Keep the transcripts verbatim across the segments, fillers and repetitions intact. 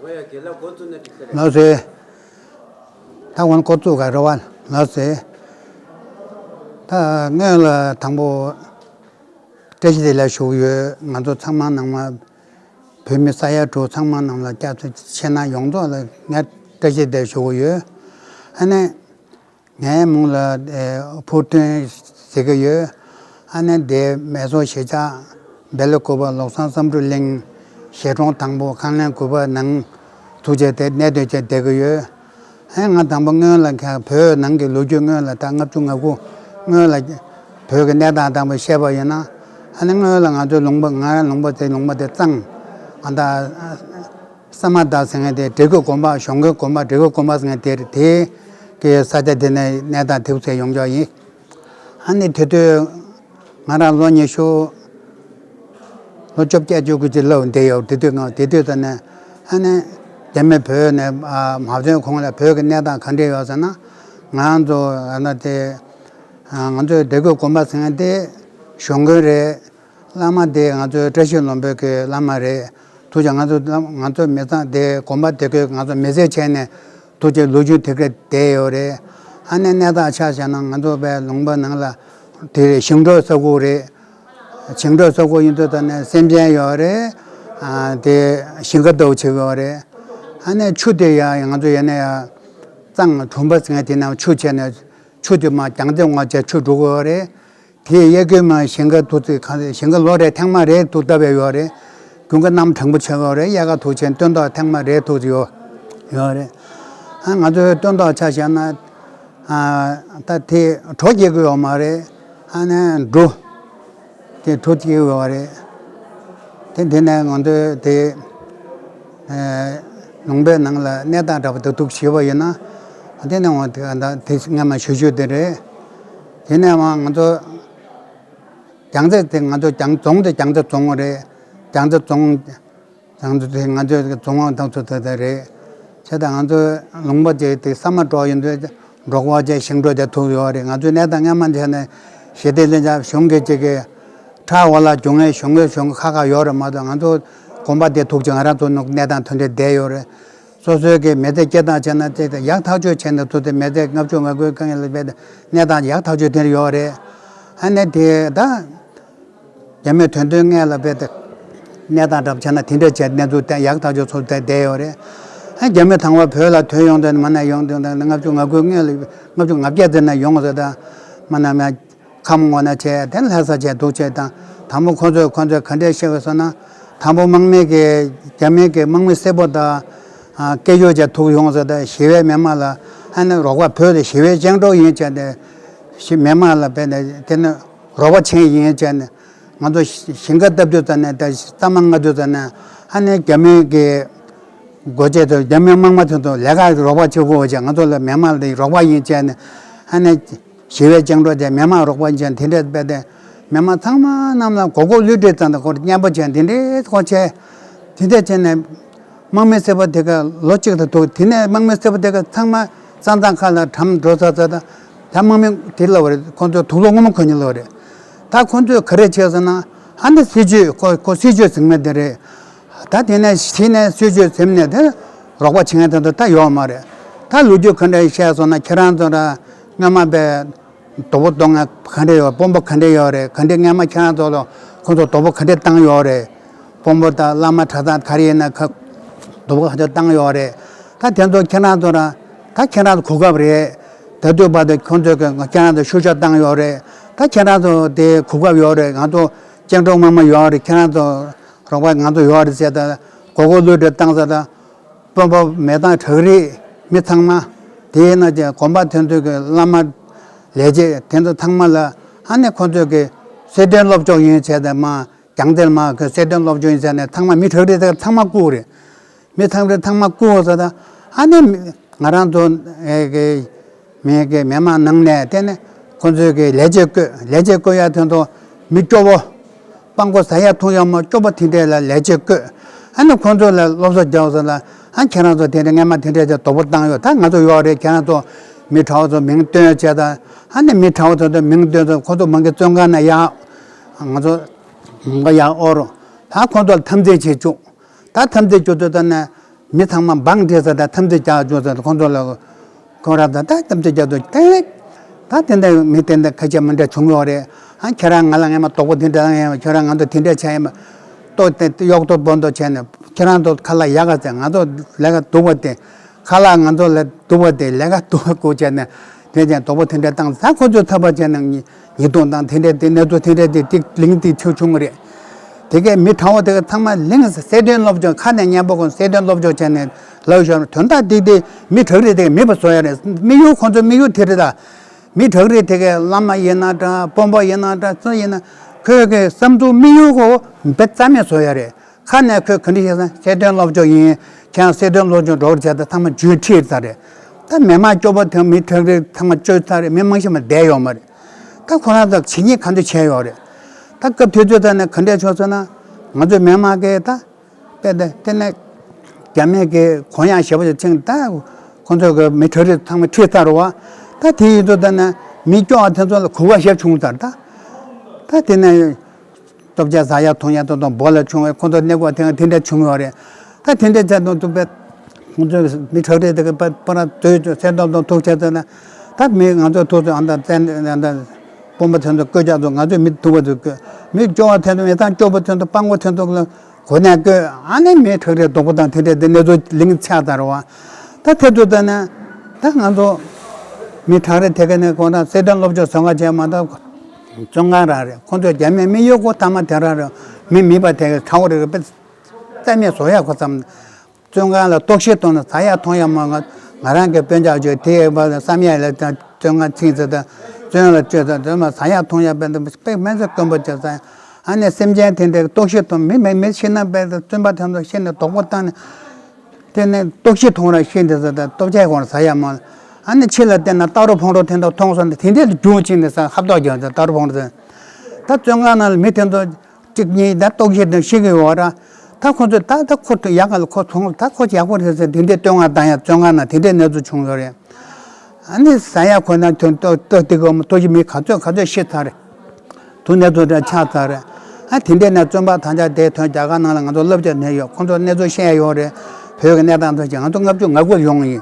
ལགས་སོ། ད་ཝང་འགོ་བཙུགས་ག་རེ་བ། ལགས་སོ། ད་སྔོན་ལ་དང་པོ་བཀྲ་ཤིས་བདེ་ལེགས་ཞུ་གི་ཡོད། ང་ཚོ་ཚང་མ་ནང་མ་བོད་མི་ས་ཡ་དྲུག་ཚང་མ་ནང་ལ་སྐྱབས་བཅོལ་ཆེ་ན་ཡོངས་རྫོགས་ལ་ངས་བཀྲ་ཤིས་བདེ་ལེགས་ཞུ་གི་ཡོད། ཨ་ནི། ངའི་མིང་ལ་ཨེ་ཕུར་སྟོན་ཟེར་གྱི་ཡོད། ཨ་ནི་དེ་མེ་སོར་གཞིས་ཆགས་སྦེལ་ཀོབ་ལོ་བཟང་བསམ་གྲུབ་གླིང་གཞིས་གྲོང་དང་པོ་ཁང་ལེན་དགུ་པ་ནང་ཐུག་བྱས་དེ་གནས་སྡོད་བྱས་བསྡད་ཀྱི་ཡོད། ཨེ་ང་དང་པོ་སྔོན་ལ་ཁ་བོད་ནང་གི་ལོ་རྒྱུས་སྔོན་ལ་ད་ལྔ་བཅུ་ང་དགུ་སྔོན་ལ་བོད་ཀྱི་གནས་སྟངས་དང་པོ་བཤད་པ་ཡིན་ན། ཨ་ནི་སྔོན་ལ་ང་ཚོའི་ལུང་པ་ང་རང་ལུང་པ་དེ་ལུང་པ་དེ་གཙང་ཨ་ད། ས་མ་ད་ཟེར་མཁན་དེ་འབྲི་གུང་དགོན་པ་གཞོང་སྒོའི་དགོན་པ་འབྲི་གུང་དགོན་པ་ཟེར་མཁན་དེ་རེད། དེ་གི་ས་ཆ་དེ་ནས་གནས་སྟངས་དེ་ཚོ་ཡོང་འཇོག་ཡིན། ཨ་ནི་དེ་དུས་ང་རང་ལོ་ཉི་ཤུ། ལོ་བཅོ་བརྒྱད་བཅུ་དགུ་ཅིག་སླེབས་བསྡད་ཡོད། དེ་དུས་ང་དེ་དུས་ད་ནས་ཨ་ནི་རྒྱ་མི་བོད་ནས་ཨ་མ་བྱོན་གོང་ལ་བོད་ཀྱི་གནས་སྟངས་ག་འདྲ་ཡོད་ཟེར་ན། ང་ཚོ་ཨ་ན་དེ་ཨ་ང་ཚོའི་འབྲི་གུང་དགོན་པ་ཟེར་མཁན་དེ་གཞོང་སྒོ་རེད། བླ་མ་དེ་ང་ཚོའི་བཀྲ་ཤིས་ལྷུན་པོའི་གི་བླ་མ་རེད། ཐུགས་རྗེ་ང་ཚོ་ང་ཚོ་མི་ཚང་དེ་དགོན་པ་དེ་གི་ང་ཚོ་མི་ཚེ་བྱས་ནས་ཐུགས་རྗེ་ལོ་རྒྱུས་དེ་གི་བསྡད་ཡོད་རེད། ཨ་ནི་གནས་སྟངས་ཆ་བཞག་ན་ང་ཚོ་བའི་ལུང་པ་ནང་ལ་དེ་རེད། ཞིང་འབྲོག་ས་ཁུལ་རེད། ཞིང་འབྲོག་ས་ཁུལ་ཡིན་དུས་ད་ནས་སེམས་ཅན་ཡོད་རེད། ཨ་དེ་ཞིང་ཁ་ལྟ་བུ་བྱེད་ཡོད་རེད། ཨ་ནི་ཆུ་དེ་ཡང་ང་ཚོ་ཡིན་ན་ཡང་གཙང་གྲོང་པ་ཟེར་མཁན་དེ་ནང་ཆུ་བྱས་ནས་ཆུ་དེ་མ་རྒྱང་ཚད་ངོ་བྱས་ཆུ་འགྲོ་གི་ཡོད་རེད། དེ་གཡས་བསྐྱོད་མ་ཞིང་ཁ་ཐུག་ཚེ་གང་ཚེ་ཞིང་ཁ་ལོ་རེ་ཐེངས་མ་རེ་ཐུག་བཏབ་ཡོད་རེད། དགུན་ཁ་གནམ་གྲང་པོ་ཆགས་ཡོད་རེད། དབྱར་ཁ་ཐུག་ཆེན་སྟོན་ཐོག་ཐེངས་མ་རེ་ཐུག་ཡོད་ཡོད་རེད། ཨ་ང་ཚོའི་སྟོན་ཐོག་ཆ་བཞག་ན་ཨ་ད་དེ་གྲོ་སྐྱེ་གི་ཡོད་མ་རེད། ཨ་ནི་འབྲུ་དེ་གྲོ་སྐྱེ་གི་ཡོད་རེད། དེ་དེ་ནས་ང་ཚོའི་དེ། ལུང་པའི་ནང་ལ་གནས་སྟངས་འདྲ་པོ་དེ་འདུག་ཞུས་པ་ཡིན་ན། དེ་ནས་འོང་དེ་དེ་སྔ་མ་ཞུ་ཞུ་དེ་རེད། དེ་ནས་འོང་ང་ཚོ་རྒྱང་རྩེ་དེ་ང་ཚོ་རྒྱང་རྫོང་དེ་རྒྱང་རྩེ་རྫོང་རེད། རྒྱང་རྩེ་རྫོང་རྒྱང་རྩེ་དེ་ང་ཚོའི་རྫོང་དབང་ཐང་ཚོ་དེ་དེ་རེད། བྱས་ཙང་ང་ཚོ་ལུང་པ་དེ་དེ་ས་མ་འབྲོག་ཡིན་དུས་འབྲོག་པ་བཅས་ཞིང་འབྲོག་དེ་ཐུག་ཡོད་རེད། ང་ཚོའི་གནས་སྟངས་སྔ་མ་བྱས་ནས་ཞི་བདེ་ལྷན་ཚོགས་གཞུང་གི་ཅིག་གི་ཁྲ་བ་ལ་བྱུང་བའི་གཞུང་གི་གཞུང་ཁ་ཁ་ཡོད་རེད་མ་གཏོགས་ང་ཚོ་དགོན་པ་དེ་ཐུག་ཅིག་ང་རང་ཚོ་ནུབ་གནས་སྟངས་དོན་དེ་བསྡད་ཡོད་རེད། སོ་སོའི་གི་མི་ཚེ་སྐྱེལ་སྟངས་བྱས་ན་དེ་ཡག་ཐག་ཆོད་བྱས་ནས་ཐུག་དེ་མི་ཚེ་ལྔ་བཅུ་ང་དགུའི་སྐབས་ལ་བས་གནས་སྟངས་ཡག་ཐག་ཆོད་དེར་ཡོད་རེད། ཨ་ནི་དེ་ད་རྒྱ་མི་ཐོན་དོན་སྔས་ལ་བས་དེ་གནས་སྟངས་འདྲ་པོ་བྱས་ན་དེ་འདྲ་བྱས་གནས་ཚུལ་དེ་ཡག་ཐག་ཆོད་ཚོ་དེ་བསྡད་ཡོད་རེད། ཨ་རྒྱ་མི་དང་པོ་བོད་ལ་ཐོན་ཡོང་དོན་མ་ན་ཡོང་དོན་དང་ལྔ་བཅུ་ང་དགུའི་སྔས་ལ་ལྔ་བཅུ་ང་བརྒྱད་ཙམ་ན་ཡོང་ཟེར་ད་མ་ན་མ། ཁམས་སྔོན་ན་བྱས་དེ་ལྷ་ས་བྱས་འདུག་བྱས་དང་དང་པོ་ཁོ་ཚོས་ཁོ་ཚོས་ག་འདྲས་བཤད་པ་སོང་ན། དང་པོ་དམག་མི་གི་རྒྱ་མི་གི་དམག་མི་སེར་པོ་དང་སྐད་ཡོད་བྱས་ཐུག་ཡོང་ཟེར་ད་ཞི་བའི་མི་མང་ལ་ཨ་ནི་རོགས་པ་བོད་དེ་ཞི་བའི་སྤྱང་གྲུང་ཡིན་བྱས་ནས་ཞི་མི་མང་ལ་བས་ནས་དེ་ནི་རོགས་པ་བྱེད་ཡིན་བྱས་ནས་ང་ཚོ་ཞིང་ཁ་བཏབ་དུས་ཙམ་ནས་ད་གཙང་མ་མངའ་དུས་ཙམ་ནས་ཨ་ནི་རྒྱ་མི་གི་སྒོ་འབྱེད་དུ་རྒྱ་མི་དམག་མི་དེ་ཚོ་ལས་ཀ་རོགས་པ་བྱེད་དགོས་བྱས་ང་ཚོ་ལ་མི་མང་ལ་རོགས་པ་ཡིན་བྱས་ནས་ཨ་ནི། ཞི་བའི་སྤྱང་གྲུང་དེ་མི་མང་རོགས་པ་ཅན་དེ་འདྲས་སྦས་ཏེ་མི་མང་ཚང་མ་རྣམས་ལ་མགོ་སྐོར་བསླུ་བྲིད་ཙམ་དུ་སྐོར་མཉམ་པོ་ཅན་དེ་འདྲས་སྐོར་བྱས། དེ་འདྲས་བྱས་ནས་དམག་མི་སེར་པོ་དེ་ག་ལོ་གཅིག་ཏུ་ཐུག་དེ་ནས་དམག་མི་སེར་པོ་དེ་ག་ཚང་མ་ས་མཚམས་ཁག་ལ་གྲམ་འགྲོ་ཚར་ཚར་དང་ད་དམག་མི་དེ་ལབ་པ་རེད། ཁོང་ཚོས་དུག་ལོག་སྔོན་མོ་གོན་ཉིན་ལབ་པ་རེད། ད་ཁོང་ཚོས་ག་རེ་བྱས་སོང་ན་ཨ་ནི་སྲིད་ཇུས་ཁོ་ཁོ་སྲིད་ཇུས་ཟིན་མེད་དེ་རེད། ད་དེ་ནས་དེ་ནས་སྲིད་ཇུས་ཟིན་ནས་དེ་རོགས་པ་བྱེད་མཁན་དེ་ཚོ་ད་ཡོད་མ་རེད། ད་ལོ་རྒྱུས་ག་འདྲ་བཤད་སོང་ན་ཁྱེད་རང་ཚོ་ར་སྔོན་མ་པའི་དོ་པོ་གཏོང་ང་ག་འདྲ་ཡོད། དཔོན་པོ་ག་འདྲ་ཡོད་རེད། ག་འདྲ་སྔོན་མ་ཁྱེད་རང་ཚོ་ལ་ཁོང་ཚོ་དོ་པོ་ག་འདྲ་བཏང་ཡོད་རེད། དཔོན་པོ་དང་བླ་མ་གྲྭ་ཚང་ག་རེ་ཡིན་ན་ཁ་དོ་པོ་ག་འདྲ་བཏང་ཡོད་རེད། ད་དེ་ཚོ་ཁྱེད་རང་ཚོ་ར་ད་ཁྱེད་རང་ཚོ་གོ་སྐབས་རེད། ད་དུས་བར་དུ་ཁོང་ཚོས་ཁྱེད་རང་ཚོ་བཤུ་གཞོག་བཏང་ཡོད་རེད། ད་ཁྱེད་རང་ཚོ་དེ་གོ་སྐབས་ཡོད་རེད། ང་ཚོ་སྤྱང་གྲུང་དམག་མི་ཡོད་རེད། ཁྱེད་རང་ཚོ་རོགས་པ་ང་ཚོ་ཡོད་རེད་ཟེར་ད་མགོ་སྐོར་བསླུ་བྲིད་བཏང་ཟེར་ད། དཔོན་པོ་མི་དང་བྲག་རིས་མི་ཚང་མ། དེས་ན་ཀྱང་དགོན་པ་དེ་ཚོའི་གི་བླ་མ་ལས་བྱེད་དེ་ཚོ་ཚང་མ་ལ་ཨ་ནི་ཁོང་ཚོས་གི་གསེར་སྟོན་སློབ་སྦྱོང་ཡིན་བྱས་ཏེ་མ་རྒྱང་མཐིལ་མ་གི་གསེར་སྟོན་སློབ་སྦྱོང་ཡིན་བྱས་ནས་ཚང་མ་མི་བྲག་རིས་དེ་ཚང་མ་བཀུག་རེད། མི་ཚང་མ་ཚང་མ་བཀུག་ཟེར་ད་ཨ་ནི་ང་རང་ཚོ་ཨེ་གི་མི་གི་མི་མང་ནང་ནས་དེ་ནི་ཁོང་ཚོས་གི་ལས་བྱེད་བསྐོས་ལས་བྱེད་བསྐོས་ཡ་དེ་ཚོ་མི་སྐྱོ་བོ། སྤྲང་པོ་ཟ་ཡ་འཐུང་ཡ་མ་སྐྱོ་པོ་དེ་འདྲས་ལ་ལས་བྱེད་བསྐོས། ཨ་ནི་ཁོང་ཚོ་ལ་སློབ་གསོ་རྒྱག་ཟེར་ལ་ཨ་ཁྱེད་རང་ཚོ་དེ་འདྲས་སྔས་མ་དེ་འདྲས་ཀྱི་དོ་པོ་བཏང་ཡོད། ད་ང་ཚོ་ཡོད་རེད། ཁྱེད་རང་ཚོ་མི་དྲག་པོ་ཚོ་མིང་བཏོན་བྱས་ད་ཨ་ནི་མི་དྲག་པོ་ཚོ་དེ་མིང་བཏོན་ཚོ་ཁོང་ཚོ་མང་གི་བཙོན་ཁང་ན་ཡག་ང་ཚོ་མང་གི་ཡག་ཨོ་རོ་ད་ཁོང་ཚོ་ལ་འཐབ་འཛིང་བྱེད་བཅུག་ད་འཐབ་འཛིང་བཅུག་ཚོད་ད་ནས་ མི་ཚང་མ་འབངས་བྲེས་ས་དང་འཐབ་འཛིང་རྒྱག་བཅུག་ས་དང་ཁོང་ཚོ་ལ་ཁོ་ར་ད་ད་འཐབ་འཛིང་རྒྱག་དུས་ཏེ། ད་དེ་འདྲ་མི་དེ་འདྲ་ཁ་ཆད་མི་འདྲ་བྱུང་ཡོད་རེད། ཨ་ཁྱེད་རང་ང་ལ་ངས་མ་དོག་པོ་དེ་འདྲ་ཡང་ཁྱེད་རང་ང་ཚོ་དེ་འདྲ་བྱས་ཡིན་པ། ལྟོ་དེ་གཡོག་ཐོ་སྦོ་འདོགས་བྱས་ནས་ཁྱེད་རང་ཚོ་ཁ་ལག་ཡག་ག་ཟེར། ང་ཚོ་ལས་ཀ་སྡུག་པ་དེ། ཁ་ལག་ང་ཚོ་ལས་སྡུག་པ་དེ་ལས་ཀ་སྡུག་པ་དགོས་བྱས་ནས། དེ་ཅན་དོག་པོ་དེ་འདྲ་བཏང་ས་ཁོ་ཚོས་ཐབས་པ་བྱས་ནས་ཉི་ཉི་སྟོང་དང་དེ་འདྲ་དེ་གནས་ཚུལ་དེ་འདྲ་དེ་ཏིག་ལིང་ཏིག་ཆུ་ཆུང་རེད། དེ་གའི་མི་དྲང་བོ་དེ་ག་ཚང་མ་ལིང་གསལ་སྟོན་སློབ་སྦྱོང་ཁ་ནས་སྙན་པོ་གོ་སྟོན་སྟོན་སློབ་སྦྱོང་བྱས་ནས་ལབ་ཤོར་དོན་དག་ཏིག་ཏིག་མི་དྲག་རེད་དེ་མི་བ་བཟོ་ཡ་རེད། དམིགས་ཡུལ་ཁོ་ཚོ་དམིགས་ཡུལ་དེ་རེད་ད། མི་དྲག་རེད་དེ་གའི་བླ་མ་ཡིན་ན་འདྲ་དཔོན་པོ་ཡིན་ན་འདྲ་སུ་ཡིན་ན་ཁོས་གའི་བསམ་ཚུལ་དམིགས་ཡུལ་གོ་བེད་རྩ་མེད་བཟོ་ཡ་རེད། ཁ་ནས་ཁོས་ག་འདྲ་བཤད་ས་གསལ་སྟོན་སློབ་སྦྱོང་ཡིན། ཁྱེད་རང་གསལ་སྟོན་སློབ་སྦྱོང་འགྲོ་བར་བྱས་ཏེ་ཚང་མ་རྒྱུན་ཁྲིད་ཚར་རེད། ད་མི་མང་སྐྱོ་པོ་དེ་མི་དྲག་རེད་ཚང་མ་བཅོས་ཚར་རེད། མི་མང་ཤོས་མ་བསྡད་ཡོད་མ་རེད། ད་ཁོ་རང་ཚོ་བྱེད་ཉེས་ག་འདྲ་བྱས་ཡོད་རེད། ད་སྐབས་དུས་ཚོད་ད་ནས་ག་འདྲ་བྱུང་སོང་ན་ང་ཚོའི་མི་མང་གིས་ད་དཔེ་དེ་དེ་ནས་རྒྱ་མི་གི་གུ་ཡངས་ཞེ་པོ་ཅིག་ཕྱིན། ད་ཁོ་ཚོ་གི་མི་དྲག་རེད་ཚང་མ་ཁྲིད་ཚར་རེད་བ། ད་དེ་ཡིན་དུས་ད་ནས་མི་སྐྱོ་བ་དེ་ཚོ་ལ་གུས་པ་ཞེ་པོ་བྱུང་ཚར། ད་ད་དེ་ནས། སྟོབས་ཆེ་ཟ་ཡག་འཐུང་ཡག་དང་དང་འབོ་ལ་བྱུང་བས་ཁོ་ཚོ་གནས་སྐོར་དེ་དེ་འདྲ་བྱུང་ཡོད་རེད། ད་དེ་འདྲ་བྱས་དང་ཐུག་པས་ཁོ་ཚོས་མི་དྲག་རེད་དེ་ག་པ་པ་ར་དོས་ཚོ་སེམས་སྟོབས་དང་ཐུག་བྱས་ཚོ་ན། ད་མི་ང་ཚོ་ཐུག་ཚོ་ཨ་མདའ་བཙན་ཨ་མདའ་དཔོན་པོ་ཚོ་ཚོ་བསྐོས་རྒྱག་ཚོ་ང་ཚོས་མི་ཐུག་པ་ཚོ་བསྐོས། མི་སྐྱོ་བ་ཚོ་ཚོ་མི་ཚང་སྐྱོ་པོ་ཚོ་ཚོ་སྤང་པོ་ཚོ་ཚོ་ལ་གོ་གནས་བསྐོས། ཨ་ནི་མི་དྲག་རེད་སྡུག་པོ་དང་དེ་འདྲ་དེ་གནས་ཚུལ་ལིང་ཆགས་ཚར་བ། ད་དེ་ཚོ་ད་ན་ད་ང་ཚོ་མི་དྲག་རེད་དེ་ག་ནས་ཁོ་ན་གསལ་སྟོན་སློབ་སྦྱོང་བཟོ་འགའ་བྱས་མ་ད། བཙོན་ཁང་རང་རེད། ཁོང་ཚོས་རྒྱ་མིའི་དམིགས་ཡུལ་ཁོ་ཐ་མ་དེ་རང་རེད། མི་མེད་པ་དེ་གའི་ཁྲ་བོ་རེ་རེ་དཔེ་རྩ་མེད་བཟོ་ཡག་ཁོ་བསམ། བཙོན་ཁང་ལ་ལྟོགས་ཤི་གཏོང་ན་ཟ་ཡག་འཐུང་ཡག་མ་ང་ང་རང་གི་དཔོན་ཆ་བརྗོད་དེ་ཡས་པ་བསམ་ཡག་ལ་བཙོན་ཁང་ཚིག་ཚེ་དང་བཙོན་ལ་བཅོས་ཚེ་དོན་མ་ཟ་ཡག་འཐུང་ཡག་དཔེ་འདི་དཔེ་མེད་ཚེ་དཀོན་པོ་བྱེད་ས། ཨ་ནི་སེམས་ཅན་དེ་འདྲའི་ལྟོགས་ཤི་གཏོང་མི་མེད་མི་ཤི་ན་དཔེ་བཙོན་པ་དེ་ཚོ་ཤི་ནས་དོག་པོ་བཏང་ནས། དེ་ནས་ལྟོགས་ཤི་འཐུང་ར་ཤི་འདི་ཚོ་དང་ལྟོགས་ཆས་གོང་ཟ་ཡ་མ། ཨ་ནི་ཕྱི་ལ་བལྟས་ན་སྟག་རོ་ཕོང་རོ་དེ་འདྲ་མཐོང་སོང་ན་དེ་འདྲས་ལ་རྒྱུག་ཕྱིན་ནས་ས་ཧབ་ཏོག་རྒྱག་ཚེ་སྟག་རོ་ཕོང་རོ་ཚོ། ད་བཙོན་ཁང་ནང་ལ་མི་དེ་ཚོ་གཅིག་གཉིས་ད་ལྟོགས་ཤི་དང་ཤི་གི་ཡོད་ར། ད་ཁོ་ཚོས་ད་ད་ཁོ་ཡག་ག་ལ་ཁོ་མཐོང་ད་ཁོ་ཡག་པོ་རེད་ཟེར་དེ་འདྲས་བསྟོད་བསྔགས་བཏང་ཡ་བཙོན་ཁང་ནང་དེ་འདྲས་གནས་ཚུལ་བྱུང་ཡོད་རེད། ཨ་ནི་ཟ་ཡ་ཁོ་ན་དོན་ལྟོ་ལྟོ་ཏི་གོ་མོ་ལྟོ་ཞིག་མི་ག་ཚོད་ག་ཚོད་ཤི་ཚར་རེད། དུ་གནས་ཚུལ་དེ་ཆགས་ཚར་རེད། ཨ་དེ་འདྲས་ནས་བཙོན་པ་ཐང་ཆ་དེ་ཐོན་རྒྱ་གར་ནང་ལ་ང་ཚོ་སློབ་སྦྱོང་ནས་ཡོད་ཁོང་ཚོ་གནས་ཚུལ་བཤད་ཡོད་རེད། བོད་ཀྱི་གནས་སྟངས་ཚོ་ཞིག་ང་ཚོ་ལྔ་བཅུ་ང་དགུ་ཡོང་ཡིན།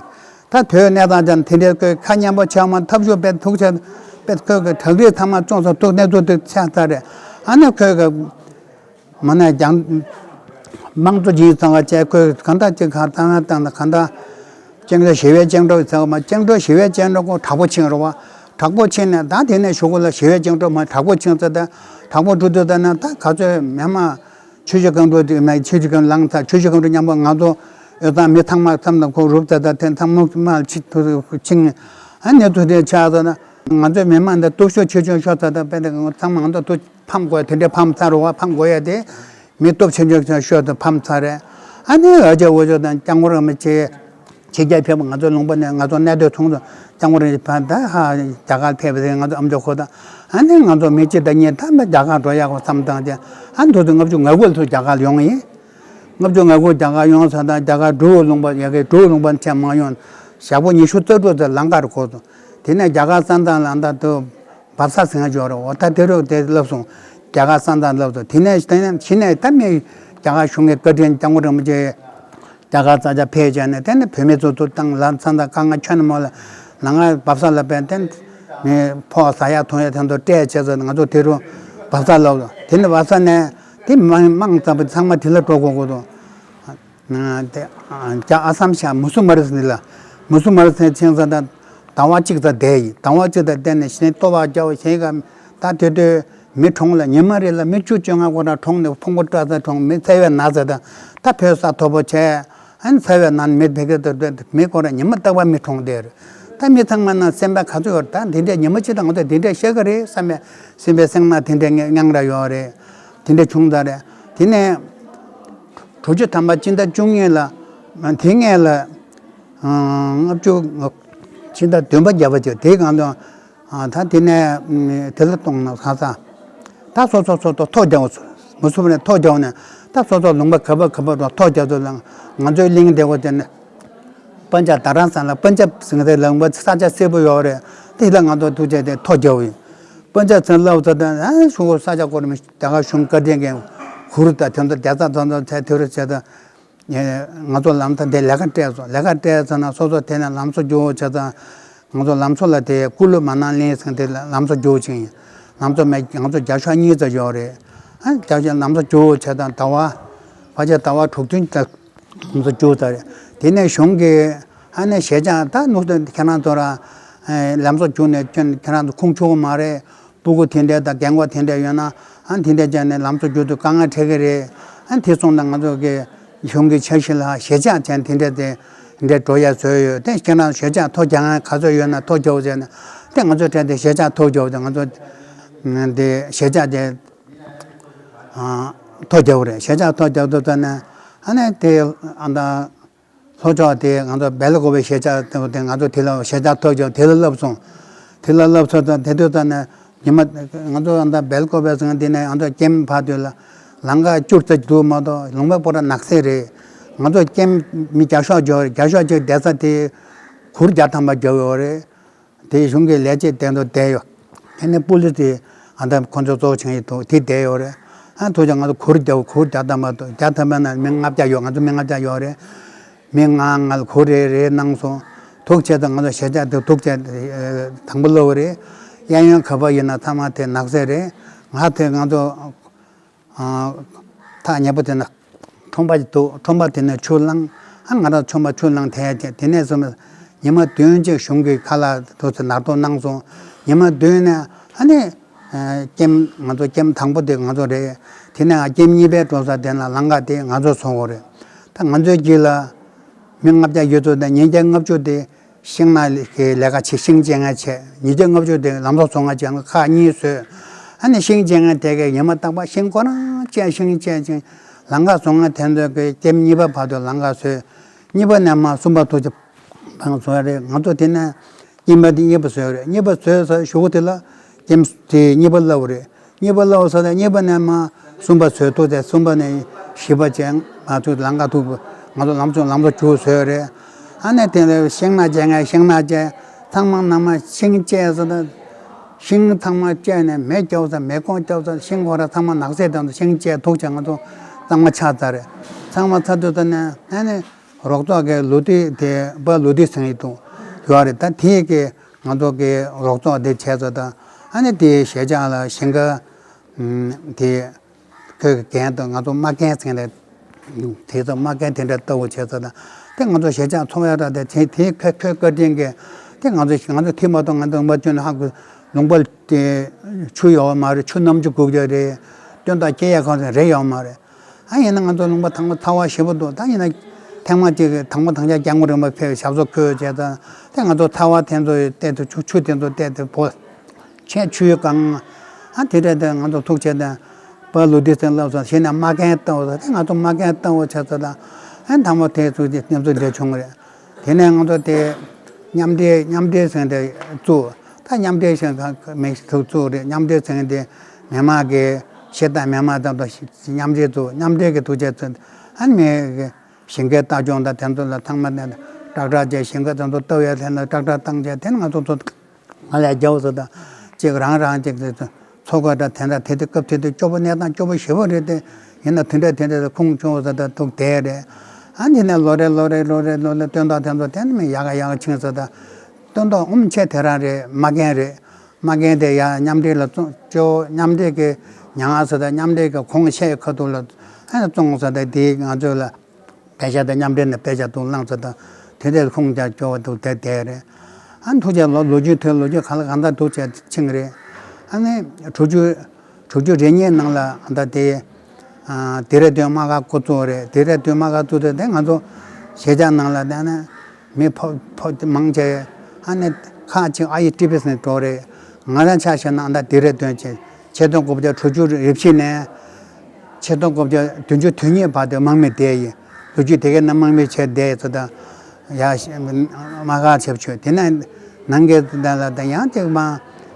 ད་བོད་གནས་སྟངས་ཅན་དེ་འདྲས་ཁོས་ཁ་སྙན་པོ་ཆགས་མ་ཐབས་ཤུགས་སྤེལ་ཐུག་ཆེ་སྤེལ་ཁོས་གི་དྲག་རིགས་ཚང་མ་བཙོང་ས་ཐུག་གནས་ཚུལ་དེ་ཆགས་ཚར་རེད། ཨ་ནི་ཁོས་གི་མ་ནས་ཀྱང་། དམངས་གཙོ་ཡིན་ཚང་བ་བཅས་ཁོས་གང་ལྟར་ཅིག་གང་ལྟར་ང་དང་གང་ལྟར། བཅིངས་འགྲོལ་ཞི་བའི་བཅིངས་འགྲོལ་ཚང་མ་བཅིངས་འགྲོལ་ཞི་བའི་བཅིངས་འགྲོལ་ཁོ་དྲག་པོ་ཕྱིན་རོ་བ། དྲག་པོ་ཕྱིན་ནས་ད་དེ་ནས་གཞུག་གུ་ལ་ཞི་བའི་བཅིངས་འགྲོལ་མ་དྲག་པོ་ཕྱིན་ཚེ་ད་དྲག་པོ་འགྲོ་དུས་ད་ན་ད་ག་ཚོད་མི་མང་ཆུ་བཞི་སྒང་དྲུག་དེ་མ་ཆུ་བཞི་སྒང་དྲུག་ལངས་ཚར་ཆུ་བཞི་སྒང་དྲུག་མཉམ་པོ་ང་ཚོ་དབུས་གཙང་མི་ཚང་མ་མཚམས་དང་ཁོ་རུབ་ཚ་ད་དེ་ཚང་མ་མ་ཕྱི་ཐུ་ཕྱིན། ཨ་ནི་ཐུ་དེ་ཆགས་ཚ་ན་ང་ཚོའི་མི་མང་འདི་སྟོབས་ཤུགས་ཆེ་ཆུང་ཤོར་ཚ་ད་དཔེ་དེ་ཚང་མ་ང་ཚོ་ཐུ། ཕམ་དགོས་དེ་འདྲའི་ཕམ་ཚར་རུ་བ་ཕམ་དགོས་ཡ་དེ། མི་སྟོབས་ཆེན་ཆུང་ཆུང་ཤོས་དུ་ཕམ་ཚར་རེད། ཨ་ནི་ཨ་ཅག་འུ་ཅག་དང་སྐྱབས་མགོན་རིན་པོ་ཆེ། ཕྱི་རྒྱལ་ཕེབས་པ་ང་ཚོ་ལུང་པ་ནས་ང་ཚོ་གནས་སྡོད་ཚོང་དུ་སྐྱབས་མགོན་རིན་པོ་ཆེ་ཕ་ད་ཧ་རྒྱ་གར་ཕེབས་པ་དེ་ང་ཚོ་ཨམ་ཅོག་ཁོ་དང་ཨ་ནི་ང་ཚོ་མི་གཅིག་དང་གཉིས་ད་མི་རྒྱ་གར་འགྲོ་ཡག་གོ་བསམ་བཏང་རྗེས་ཨ་འདུག་དུ་ལྔ་བཅུ་ང་དགུ་ལ་ཚུར་རྒྱ་གར་ཡོང་ཡིན། ལྔ་བཅུ་ང་དགུ་རྒྱ་གར་ཡོང་ས་དང་རྒྱ་གར་འབྲུག་ལུང་པ་ཡ་གི་འབྲུག་ལུང་པ་ཆེ་མ་ཡོང་ཞག་པོ་ཉི་ཤུ་རྩ་དྲུག་ཙམ་ལམ་ཁར་འགོར་སོང་། དེ་ནས་རྒྱ་གར་ས་མཚམས་ལ་ད་དུ། བབས་ས་ཟིན་འཇོག་རོགས་ད་དེ་རུ་དེ་ལབ་སོང་། རྒྱ་གར་ས་མཚམས་ལབ་སོང་། དེ་ནས་དེ་ནས་གཞི་ནས་ད་མི་རྒྱ་གར་གཞུང་གི་བཀའ་དྲིན་སྐྱབས་མགོན་རིན་པོ་ཆེ་རྒྱ་གར་ས་ཆ་ཕེབས་བྱས་ནས་དེ་ནས་བོད་མི་ཚོ་ཚོ་བཏང་ལ་ས་མཚམས་དཀའ་ངལ་ཁྱོན་ནས་མོ་ལ་ལ་ང་བབས་ས་ལ་བས་དེ་ནས་ཕོག་ཟ་ཡག་འཐུང་ཡག་དེ་ཚོ་སྤྲད་བྱས་ཚོ་ང་ཚོ་དེ་རུ་བབས་ས་ལབ་སོང་། དེ་ནས་བབས་ས་ནས་དེ་མང་མང་ཙམ་པ་ཚང་མ་དེ་ལ་འགྲོ་དགོས་དགོས་དོ། དེ་རྒྱ་ཨ་སམ་ཤ་མུ་སུ་མར་ཟེར་ལ་མུ་སུ་མར་ཟེར་ཆེན་ས་དང་ཟླ་བ་གཅིག་ཙམ་བསྡད་ཡིན། ཟླ་བ་གཅིག་ཙམ་བསྡད་ནས་གཞན་ལྟོ་བ་རྒྱབ་གཞན་ག་ད་དེ་དུས་མི་གྲོངས་ལ་ཉི་མ་རེ་ལ་མི་བཅུ་བཅོ་ལྔ་ཁོ་ན་གྲོངས་ནས་ཕུང་པོ་བཀྲ་ས་གྲོངས་མི་འཚེ་བའི་ན་ཚ་དང་ད་བོད་ས་མཐོ་པོ་བྱས་ཨ་ནི་འཚེ་བའི་ན་མི་བེ་གེ་ཏུ་མི་ཁོ་ར་ཉི་མ་རྟག་པར་མི་གྲོངས་བསྡད་རེད། ད་མི་ཚང་མ་ན་སེམས་པ་ག་ཚོད་ཡོད་རེད། ད་འདི་འདྲས་ཉི་མ་གཅིག་དང་ང་ཚོ་འདི་འདྲས་བཤད་གི་རེད་བསམ་པའི་སེམས་པའི་སེམས་ནང་དེ་འདྲས་མྱངས་ར་ཡོད་རེད། དེ་འདྲས་བྱུང་ད་རེད། དེ་ནས། དྲུག་ཅུ་ཐམ་པ་སྤྱི་ཟླ་བཅུ་གཉིས་ལ། དེ་སྔས་ལ། ལྔ་བཅུ། སྤྱི་ཟླ་བདུན་པ་བརྒྱད་པ་བཅུ་དེའི་སྒང་དུ། ད་དེ་ནས་དེ་ལ་གཏོང་ན་ཁ་ས། ད་སོ་སོ་སོ་སོ་ཐོ་རྒྱག་མུ་སུམ་ནས་ཐོ་རྒྱག་ནས་ད་སོ་སོ་ལུང་པ་ག་པ་ག་པ་རུ་ཐོ་རྒྱག་ཚོ་ལ་ང་ཚོའི་གླིང་དེ་གོ་དེ་ནས། པན་ཇ་ད་རང་ས་ལ་པན་ཇ་ཟིང་དེ་ལུང་པ་ས་ཆ་སེར་པོ་ཡོད་རེད། དེ་ལ་ང་ཚོ་ཐུགས་རྗེ་དེ་ཐོ་རྒྱག་ཡིན། པན་ཇ་ཚན་ལབ་ཚོ་དང་ཨ་ཤུ་གོ་ས་ཆ་སྐོར་མི་རྒྱ་གར་གཞུང་བཀའ་དྲིན་གྱི་གུ་རུ་དང་དེ་ཚོ་རྒྱ་ཚ་ཚོ་ཚོ་ཚད་དེ་རུ་བྱས་ཏེ། ང་ཚོ་ལམ་ཐག་དེ་ལས་ཀ་སྤྲད་སོང་། ལས་ཀ་སྤྲད་ཚར་ན་སོ་སོ་དེ་ནས་ལམ་བཟོ་རྒྱུ་བྱས་ཙང་། ང་ཚོ་ལམ་བཟོ་ལ་དེ་ཀུ་ལུ་མ་ན་ལིང་ཟེར་དེ་ལམ་བཟོ་རྒྱུ་ཅིག་ཡིན། ལམ་བཟོ་མེད། ང་ཚོ་བརྒྱ་ཤོག་གཉིས་ཙམ་ཡོད་རེད། ཨ་བརྒྱ་ཤོག་ལམ་བཟོ་རྒྱུ་བྱས་ཙང་ཟླ་བ། ཕལ་ཆེར་ཟླ་བ་དྲུག་བདུན་ཙམ་ལམ་བཟོ་རྒྱུ་ཙམ་རེད། དེ་ནས་གཞུང་གིས་ཨ་ནི་ཞེ་ཆག་ད་ནུ་ཁྱེད་རང་ཚོ་ར་ལམ་བཟོ་རྒྱུ་ནས་ཁྱེད་རང་ཚོ་ཁུངས་འཁྱོལ་གི་མ་རེད། སྤུ་གུ་དེ་འདྲས་དང་རྒན་གོག་དེ་འདྲས་ཡོད་ན། ཨ་དེ་འདྲས་བྱས་ནས་ལམ་བཟོ་རྒྱུ་དུ་དཀའ་ངལ་འཕྲད་ཀྱི་རེད། ཨ་དེ་སོང་ན་ང་ཚོ་གི་གཞུང་གི་འཆར་གཞི་ལ་ཞེ་ཆག་བྱས་དེ་འདྲས་དེ་འདྲས་འགྲོ་ཡ་བཟོས་ཡོད། དེ་ཁྱེད་རང་ཞེ་ཆག་ཐོ་རྒྱག་མཁན་ག་ཚོད་ཡོད་ན་ཐོ་རྒྱག་ཟེར་ན། དེ་ང་ཚོ་གྲས་དེ་ཞེ་ཆག་ཐོ་རྒྱག་དེ་ང་ཚོ་དེ་ཞེ་ཆག་དེ་ཐོ་རྒྱག་རེད། ཞེ་ཆག་ཐོ་རྒྱག་དུས་ཙ་ནས་ཨ་ནི་དེ་ཨ་ད། ལྷོ་ཕྱོགས་དེ་ང་ཚོ་སྦེལ་ཀོབ་པའི་ཞེ་ཆག་དེ་ང་ཚོ་དེ་ལ་ཞེ་ཆག་ཐོག་ཅོག་དེ་ལ་བསླབས་སོང་། དེ་ལ་བསླབས་སོང་ཙང་དེ་དུས་ཙ་ནས་ཉི་མ་ང་ཚོ་ཨ་ད་སྦེལ་ཀོབ་པའི་ཟེར་དེ་ནས་ང་ཚོ་ཀེམ་བར་དུ་ལ་ལམ་ཁ་བཅུ་ཙམ་འདུག་མ་གཏོགས་ལུང་པ་པོ་ར་ནགས་གསེབ་རེད། ང་ཚོ་ཀེམ་མི་བརྒྱ་ཤོག་འབྱོར་བརྒྱ་ཤོག་ཅིག་བསྡད་ས་དེ་གུར་བརྒྱ་ཐམ་པ་འབྱོར་ཡོད་རེད། དེ་གཞུང་གི་ལས་བྱེད་དེ་ཚོ་བསྡད་ཡོད། དེ་ནས་པུ་ལི་སི་ཨ་ད་ཁོ་ཚོ་གཙོ་བྱས་ཡོད་འདུག་དེ་བསྡད་ཡོད་རེད། ཨ་ཐུག་ཅག་ང་ཚོ་གུར་རྒྱག་གུར་རྒྱག་ཐབས་མ་གཏོགས་རྒྱག་ཐབས་མ་ན་མི་ལྔ་བརྒྱ་ཡོད། ང་ཚོ་མི་ལྔ་བརྒྱ་ཡོད་རེད། མི་ལྔ་ལྔ་ལ་གུར་རེ་རེ་གནང་སོང་། ཐུག་བྱས་ཙང་ང་ཚོ་ཞེ་ཆག་དེ་ཐུག་བྱས་དང་པོ་སླེབས་རེད། གཡས་གཡོན་ག་པར་ཡིན་ན་ཚང་མ་དེ་ནགས་གསེབ་རེད། ང་དེ་ང་ཚོ། ཐག་ཉེ་པོ་དེ་ན་ཁྲོམ་པ་ཞིག་འདུག་ཁྲོམ་པ་དེ་ནས་ཆུ་བླངས། ཨ་ང་རང་ཁྲོམ་པ་ཆུ་བླངས་དེ་ཡ་དེ་ནས་སོང་ནས་ཉི་མ་བདུན་ཅིག་གཞུང་གི་ཁ་ལག་དུ་ཚོད་ནར་ཐོག་གནང་སོང་། ཉི་མ་བདུན་ནས་ཨ་ནི་ཀེམ་ང་ཚོ་ཀེམ་དང་པོ་དེ་ང་ཚོ་རེད། དེ་ནས་ཀེམ་གཉིས་པའི་འགྲོ་ས་དེ་ན་ལམ་ཁ་དེ་ང་ཚོ་བཟོ་དགོས་རེད། ད་ང་ཚོའི་རྗེས་ལ་མི་ལྔ་བརྒྱ་ཡོད་ཚོད་དང་ཉིས་བརྒྱ་ལྔ་བཅུ་དེ། ཤིང་ནགས་ཀྱི་ལས་ཀ་བྱེད། ཤིང་བཅད་མཁན་བྱས། ཉིས་བརྒྱ་ལྔ་བཅུ་དེ་ལམ་བཟོ་བཟོ་མཁན་བྱས། ཁག་གཉིས་བཟོས། ཨ་ནི་ཤིང་བཅད་མཁན་དེ་གས་ཉི་མ་རྟག་པར་ཤིང་ཁོ་རང་བཅད། ཤིང་བཅད་ཅིང་ལམ་ཁ་བཟོ་མཁན་དེ་ཚོ་གི་ཀེམ་གཉིས་པ་བར་དུ་ལམ་ཁ་བཟོས། གཉིས་པ་ནས་མར་གསུམ་པ་ཐུག་ཅིག་བང་བཟོས་རེད། ང་ཚོ་དེ་ནས་གཉིས་པ་དེ་གཉིས་པ་བཟོས་རེད། གཉིས་པ་བཟོས་ཚར་གཞུག་གུ་དེ་ལ་ཀེམ་དེ་གཉིས་པ་སླེབས་རེད། གཉིས་པ་སླེབས་ས་དང་གཉིས་པ་ནས་མར་གསུམ་པ་བཟོས་ཐུག་དེ་གསུམ་པ་ནས་བཞི་པ་བྱས། ང་ཚོ་ལམ་ཁ་ཐུག་ང་ཚོ་ལམ་ཚོ་ལམ་ཚོ་བཅུ་བཟོས་རེད། ཨ་ནས་དེ་ནས་ཤིང་ནགས་བཅད་མཁན་ཤིང་ནགས་བཅད། ཚང་མ་ནང་མ་ཤིང་བཅད་ས་དང་། ཤིང་ཚང་མ་བཅད་ནས་མེ་སྐྱོབ་ས་མེ་ཁོང་སྐྱོབ་ས་ཤིང་ཁོ་ར་ཚང་མ་ནགས་གསེབ་དང་ཤིང་བཅད་ཐུག་བྱས་ང་ཚོ་གཙང་མ་ཆགས་ཚར་རེད། གཙང་མ་ཚར་དུས་ད་ནས་ཨ་ནས་རོགས་ཚོགས་ཀྱི་ལོ་དུས་དེ་པ་ལོ་དུས་ཟེར་ཡི་འདུག་ཡོད་རེད། ད་དེ་གི་ང་ཚོ་གི་རོགས་ཚོགས་དེ་བྱས་ཚོ་ད་ཨ་ནི་དེའི་ཞེ་ཆག་ལ་ཞིང་ཁ་དེ་ཁོས་རྒན་དང་ང་ཚོ་མ་རྒན་ཟེར་ནས་དེ་ཚོ་མ་རྒན་དེ་འདྲ་ལྟ་བུ་བྱས་ཚོ་ད་དེ་ང་ཚོ་ཞེ་ཆག་ཚོགས་ཡ་ད་དེ་དེ་དེ་ཁོས་ཁོས་བཀའ་དྲིན་གི་དེ་ང་ཚོ་ང་ཚོ་དེ་མ་གཏོགས་ང་ཚོ་ལུང་པ་བསྐྱོན་ནས་ཧ་གོ་ལུང་པ་དེ་ཆུ་ཡོད་མ་རེད། ཆུ་གནམ་གྲུ་སྒུག་རྒྱུ་རེད། སྟོན་ཐོག་སྐྱེ་ཡ་གང་ཟེར་རེད་ཡོད་མ་རེད། ཨ་ཡིན་ན་ང་ཚོ་ལུང་པ་དང་པོ་ཚ་བ་ཞེ་པོ་འདུག་ད་ཡིན་ན་ཐེངས་མ་གཅིག་དང་པོ་དང་ཆ་སྐྱབས་མགོན་རིན་པོ་ཆེ་ཞབས་སོར་འཁོད་བྱས་ཙང་དེ་ང་ཚོ་ཚ་བ་དེ་ཚོ་བལྟས་ཏེ་ཆུ་ཆུ་དེ་ཚོ་བལྟས་ཏེ་བོ་ཆེ་ཆུ་གང་ཨ་དེ་འདྲ་དེ་ང་ཚོ་ཐུག་བྱས་ཏེ་པ་ལུ་དེ་ཚོ་ལབ་སོང་། གཞི་ནས་མ་རྒན་ལྟ་བུ་ཚོ་དེ་ང་ཚོ་མ་རྒན་ལྟ་བུ་བྱས་ཙང་ཨ་དང་པོ་དེ་ཚོ་དེ་གནས་ཚུལ་འདྲ་བྱུང་རེད། དེ་ནས་ང་ཚོ་དེ་མཉམ་འབྲེལ་མཉམ་འབྲེལ་ཟེར་དེ་བཙུགས། ད་མཉམ་འབྲེལ་ཞིག་མི་ཐུག་ཚུགས་རེད། མཉམ་འབྲེལ་ཟེར་དེ་མི་མང་གི་ཤེས་དང་མི་མང་དང་དང་མཉམ་འབྲེལ་ཚུགས། མཉམ་འབྲེལ་གྱི་ཐུགས་རྗེ་ཚུགས། ཨ་ནི་མི་གི་ཞིང་ཁའི་ལྟ་སྐྱོང་དང་དེ་ཚོ་ལ་ཚང་མ་ནས་ཀྲག་ཀྲག་བྱས། ཞིང་ཁ་དེ་ཚོ་ལྟ་བའི་ཐད་ལ་ཀྲག་ཀྲག་བཏང་བྱས། དེ་ནི་ང་ཚོ་ཚོ་ང་ལས་རྒྱའུ་ཚོ་དང་གཅིག་རང་རང་གཅིག་ཚོ་ཚོ་ག་འདྲ་དེ་འདྲ་དེ་དུས་སྐབས་དེ་དུས་སྐྱོ་པོ་གནས་སྟངས་སྐྱོ་པོ་ཞེ་པོ་རེད་དེ། ཡིན་ན་དེ་འདྲ་དེ་འདྲ་ཁུངས་བཅོལ་ས་དང་ཐུག་བསྡད་རེད། ཨ་ནི་ནས་ལོ་རེ་ལོ་རེ་ལོ་རེ་ལོ་རེ་སྟོན་ཐོག་དེ་ཚོ་དེ་ནི་མི་ཡག་ག་ཡག་ག་ཕྱིན་ས་དང་། སྟོན་ཐོག་དབུ་མཆེད་དེ་རང་རེད། མ་རྒན་རེད། མ་རྒན་དེ་ཡང་མཉམ་འབྲེལ་ལ་བཙོང་ཅོ། མཉམ་འབྲེལ་གྱི་མྱ་ངམ་ས་དང་མཉམ་འབྲེལ་གྱི་གོང་ཆེ་ཁ་ཐུག་ལ་ཨ་ནི་བཙོང་ས་དང་དེ་ང་ཚོ་ལ་དཔེ་ཆ་དང་མཉམ་འབྲེལ་ནས་དཔེ་ཆ་འདུག་བླངས་ཚོ་དང་དེ་འདྲའི་ཁུངས་ཀྱང་སྐྱོ་བ་འདུག་དེ་བསྡད་རེད། ཨ་ཐུགས་རྗེ་ལོ་ལོ་རྒྱུས་དེ་ལོ་རྒྱུས་གང་ལ་གང་འདྲ་འདུག་བྱས་ཕྱིན་རེད། ཨ་ནི་དྲུག་ཅུ་དྲུག་ཅུ་རེ་གཉིས་ནང་ལ་ཨ་ད་དེ་ཨ་དེ་རེ་དོན་དམག་སྒར་འགོ་བཙུགས་རེད། དེ་རེ་དོན་དམག་སྒར་བཙུགས་དེ་དེ་ང་ཚོ་ཞེ་ཆག་ནང་ལ་དེ་ནི་མི་ཕོ་ཕོ་མང་ཆེ་ཨ་ནི་ཁག་ཅིག་ཨ་ཡི་ཊི་བི་ཨེས་ནས་འགྲོ་རེད། ང་རང་ཆ་བཞག་ན་ཨ་ད་དེ་རེ་དོན་ཆེ་ཆིག་སྟོང་དགུ་བརྒྱ་དྲུག་ཅུ་རེ་བཞི་ནས་ཆིག་སྟོང་དགུ་བརྒྱ་བདུན་ཅུ་དོན་གཉིས་བར་དུ་དམག་མི་བསྡད་ཡིན། ལོ་རྒྱུས་དེ་གའི་ནང་དམག་མི་བྱས་བསྡད་ཚོ་དང་ཡ་དམག་སྒར་ཆེ་བ་ཆོད། དེ་ནས་ནང་གི་ད་ལ་ད་ཡང་ཅིག་མ་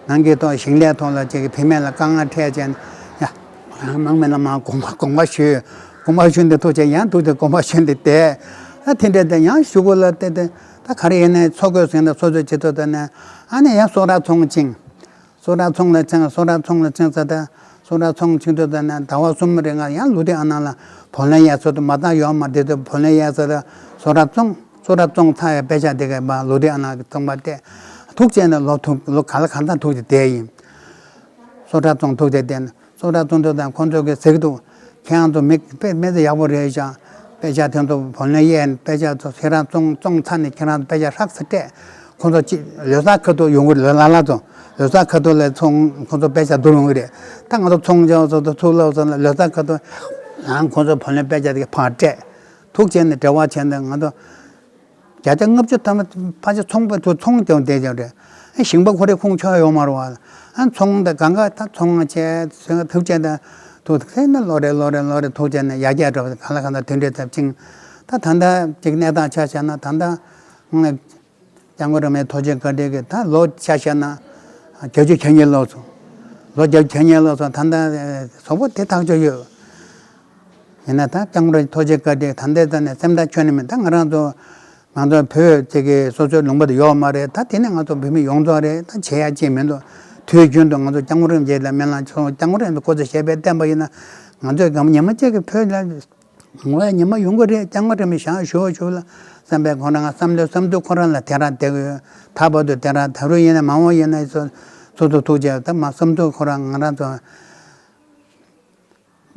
ནང་གི་ཐོག་ཞིང་ལས་ཐོག་ལ་ཅིག་བུད་མེད་ལ་དཀའ་ངལ་འཕྲད་བྱས་ནས་ཡ་དམག་མི་ལ་མ་དགོངས་པ་དགོངས་པ་ཞུས། དགོངས་པ་ཞུས་འདི་ཐུགས་རྗེ་ཡང་ཐུགས་རྗེ་དགོངས་པ་ཞུས་འདི་བསྡད། ཨ་དེ་འདྲ་དེ་ཡང་གཞུག་གུ་ལ་བལྟས་ཏེ་ད་ག་རེ་ཡིན་ནའི་འཚོ་དགོས་ཟེར་ན་སོ་སོའི་བྱེད་ཐུབ་ད་ནས་ཨ་ནི་ཡང་སོ་ར་ཚོང་ཅིང་། སོ་ར་ཚོང་ལ་ཚང་། སོ་ར་ཚོང་ལ་ཚང་ས་ད་ བཙོན་ར་བཙོང་ཕྱིན་དུས་ད་ནས་ཟླ་བ་གསུམ་རིང་ང་ཡང་ལུ་ཏི་ཨ་ནང་ལ་བུ་ལོན་གཡར་ཚུལ་དུ་མ་བཏང་ཡོད་མ་རེད་དུས་བུ་ལོན་གཡར་ཚུལ་དུ་བཙོན་ར་བཙོང་བཙོན་ར་བཙོང་ཚར་ཡ་དཔེ་ཆ་དེ་གའི་མ་ལུ་ཏི་ཨ་ནང་གི་བཙོན་པ་སྟེ་ཐུགས་བཅད་ནས་ལོ་ཐུག་ལོ་ག་ལ་གང་འཚམ་ཐུག་ཅིག་བསྡད་ཡིན། བཙོན་ར་བཙོང་ཐུག་ཅིག་བསྡད་ནས། བཙོན་ར་བཙོང་དུས་དང་ཁོང་ཚོ་གིས་ཟེར་གྱི་འདུག་ཁྱེད་རང་ཚོ་མི་དཔེ་མི་ཚེ་ཡག་པོ་རེད་ཤག་དཔེ་ཆ་དེ་ཚོ་བུ་ལོན་གཡར་ནས་དཔེ་ཆ་ཚོ་ཁྱེད་རང་བཙོང་བཙོང་ཚར་ནས་ཁྱེད་རང་ཚོ་དཔེ་ཆ་ཧྲག་ས་སྤྲད། ཁོང་ཚོ་ཅི་ལོ་གསར་ཁ་ཐུག་ཡོང་གི་རེད། ལ་ལ་ཚོ་ལོ་གསར་ཁ་ཐུག་ལ་ཚོང་ཁོང་ཚོ་དཔེ་ཆ་བསྡུར་ཡོང་གི་རེད། ད་ང་ཚོ་ཚོང་རྒྱག་ཚོ་ཚོ་ཚུགས་ལབ་ཚོ་ལ་ལོ་གསར་ཁ་ཐུག་ཡང་ཁོང་ཚོ་བུ་ལོན་དཔེ་ཆ་དེ་ག་ཕར་སྤྲད། ཐུགས་རྗེ་ནས་འབྲེལ་བ་བྱས་ནས་ང་ཚོ་བརྒྱ་ཆ་ལྔ་བཅུ་ཐམ་པ་ཕལ་ཆེར་ཚོང་པ་ཚོ་ཚོང་རྒྱག་བསྡད་ཀྱང་རེད། ཨ་ཞིང་པ་ཁོ་རའི་ཁུངས་འཁྱོལ་ཡོད་མ་རེད་བ། ཨ་ཚོང་དང་གང་ག་ད་ཚོང་བྱས་ཚོང་ཐུགས་རྗེ་དང་ཐུགས་ཁྲལ་ན་ལོ་རེ་ལོ་རེ་ལོ་རེ་ཐུགས་རྗེ་ནས་ཡར་རྒྱས་འགྲོ་བ་གང་ལ་གང་འཚམ་དེ་འདྲའི་ཚབས་ཆེན། ད་ད་ལྟ་ཅིག་གནས་སྟངས་ཆ་བཞག་ན་ད་ལྟ་སྐྱབས་མགོན་རིན་པོ་ཆེ་ཐུགས་རྗེ་བཀའ་དྲིན་གྱིས་ད་ལོ་ཆ་བཞག་ན་བརྒྱད་ཅུ་གྱ་གཉིས་ལོག་སོང་། ལོ་བརྒྱད་ཅུ་གྱ་གཉིས་ལོག་སོང་། ད་ལྟ་གཟུགས་པོ་དེ་ཐག་ཆོད་ཡོད། ཡིན་ན་ད་སྐྱབས་མགོན་རིན་པོ་ཆེ་ཐུགས་རྗེ་བཀའ་དྲིན་ད་ལྟའི་ད་ནས་སེམས་ཐག་ཆོད་ནི་མིན། ད་ང་རང་ཚོ་ང་ཚོ་བོད་ཅིག་གི་སོ་སོའི་ལུང་པ་དེ་ཡོད་མ་རེད། ད་དེ་ནས་ང་ཚོ་བོད་མི་ཡོངས་རྫོགས་རེད། ད་བྱེད་ཡ་ཅིག་མི་འདུག་དུས་རྒྱུན་དུ་ང་ཚོ་སྐྱབས་མགོན་རིན་པོ་ཆེ་ལ་སྨོན་ལམ་ཆོག་སྐྱབས་མགོན་རིན་པོ་ཆེ་སྐུ་ཚེ་ཞབས་པད་བརྟན་པ་ཡིན་ན་ང་ཚོས་གམ་ཉི་མ་གཅིག་གི་བོད་ལ་ངོ་ཉི་མ་ཡོང་གི་རེད། སྐྱབས་མགོན་རིན་པོ་ཆེ་ཞུ་ཞུ་ལ་བསམ་པའི་ཁོང་རང་བསམ་བློའི་བསམ་ཚུལ་ཁོ་རང་ལ་དེ་རང་བསྡད་ཀྱི་ཡོད། ད་བར་དུ་དེ་རང་ད་རུང་ཡིན་ན་མ་འོངས་ཡིན་ན་སོ་སོ་ཐུགས་རྗེ་ད་མ་བསམ་ཚུལ་ཁོ་རང་ང་རང་ཚོ།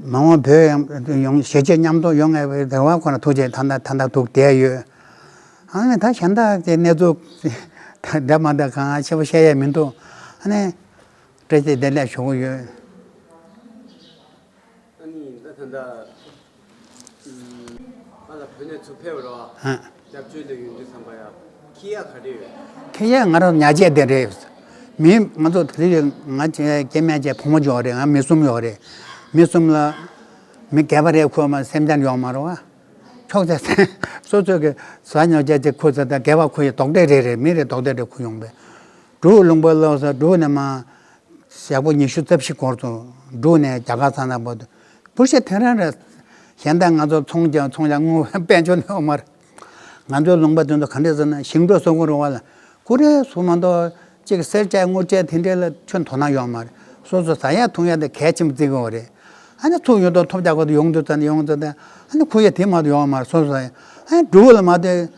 མ་འོངས་བོད་ཡོངས་གཞིས་བྱེས་མཉམ་དུ་ཡོང་ངེས་པའི་རེ་བ་ཁོ་ན་ཐུགས་རྗེ་ད་ལྟ་ད་ལྟ་ཐུགས་བསྡད་ཡོད། ཨ་ནི་ད་གཞན་དག་གི་གནས་ཚུལ་འདྲ་མ་འདྲ་གང་ཞིབ་པོ་བཤད་ཡས་མི་འདུག་ཨ་ནི་བཀྲ་ཤིས་བདེ་ལེགས་ཞུ་གི་ཡོད། ཨ་ནི་ད་ད་ལྟ་ང་ལ་བོད་ནས་ཚུར་ཕེབས་པ་རེད་བ། ཨ། སྐྱབས་བཅོལ་དུ་ཡོང་དུས་ཙམ་པ་ཡ། ཁེ་ཡ་ག་རེ་ཡོད། ཁེ་ཡ་ང་རང་ཉག་ཆས་དེ་རེད། མི་ང་ཚོ་དེ་རིང་ང་སྐྱེ་དམན་བྱས་བུ་མོ་འཇོག་རེད། ང་མི་གསུམ་ཡོད་རེད། མི་གསུམ་ལ་མི་སྒལ་པ་རེ་ཁུར་མ་སེམས་ཅན་ཡོད་མ་རེད་བ། ཁྱོག་ཚད་སོ་སོ་གི་བཟའ་ཉོ་རྒྱ་ཆེ་ཁུར་ཚད་དང་སྒལ་པ་ཁུར་ཡི་རྡོག་ཁྲེས་རེ་རེ་མི་རེ་རྡོག་ཁྲེས་རེ་ཁུར་ཡོང་པས། འབྲུག་ལུང་པ་ལོགས་སུ་འབྲུག་ནས་མ། ཞག་པོ་ཉི་ཤུ་རྩ་བཞི་འགོར་སོང་། འབྲུག་ནས་རྒྱ་གར་ཚང་ན་བར་དུ། བུ་ཤ་དེ་རང་རེད། གཞན་དག་ང་ཚོ་ཚོང་རྒྱག་ཚོང་རྒྱག་དངུལ་དཔལ་འབྱོར་ཡོད་མ་རེད། ང་ཚོའི་ལུང་པ་དེ་ཚོ་ག་འདྲས་ཟེར་ན་ཞིང་འབྲོག་ས་ཁུལ་རེད་བ་ལ། ཀུ་རེ་སུ་མ་གཏོགས་གཅིག་གསེར་བཅས་དངུལ་བཅས་དེ་འདྲས་ལ་ཁྱོན་དོ་སྣང་ཡོད་མ་རེད། སོ་སོ་ཟ་ཡ་འཐུང་ཡ་དེ་གལ་ཆེན་པོ་བརྩི་གི་ཡོད་རེད། ཨ་ནི་ཚུར་ཡོང་དུས་ཐོབ་རྒྱག་དགོས་དུས་ཡོང་དུས་ཙམ་ནས་ཡོང་ཙམ་དེ་ཨ་ནི་ཁུར་ཡ་དེ་མ་གཏོགས་ཡོད་མ་རེད། སོ་སོ་ཟ་ཡ་ཨ་ནི་འབྲུག་ལ་མ་གཏོགས།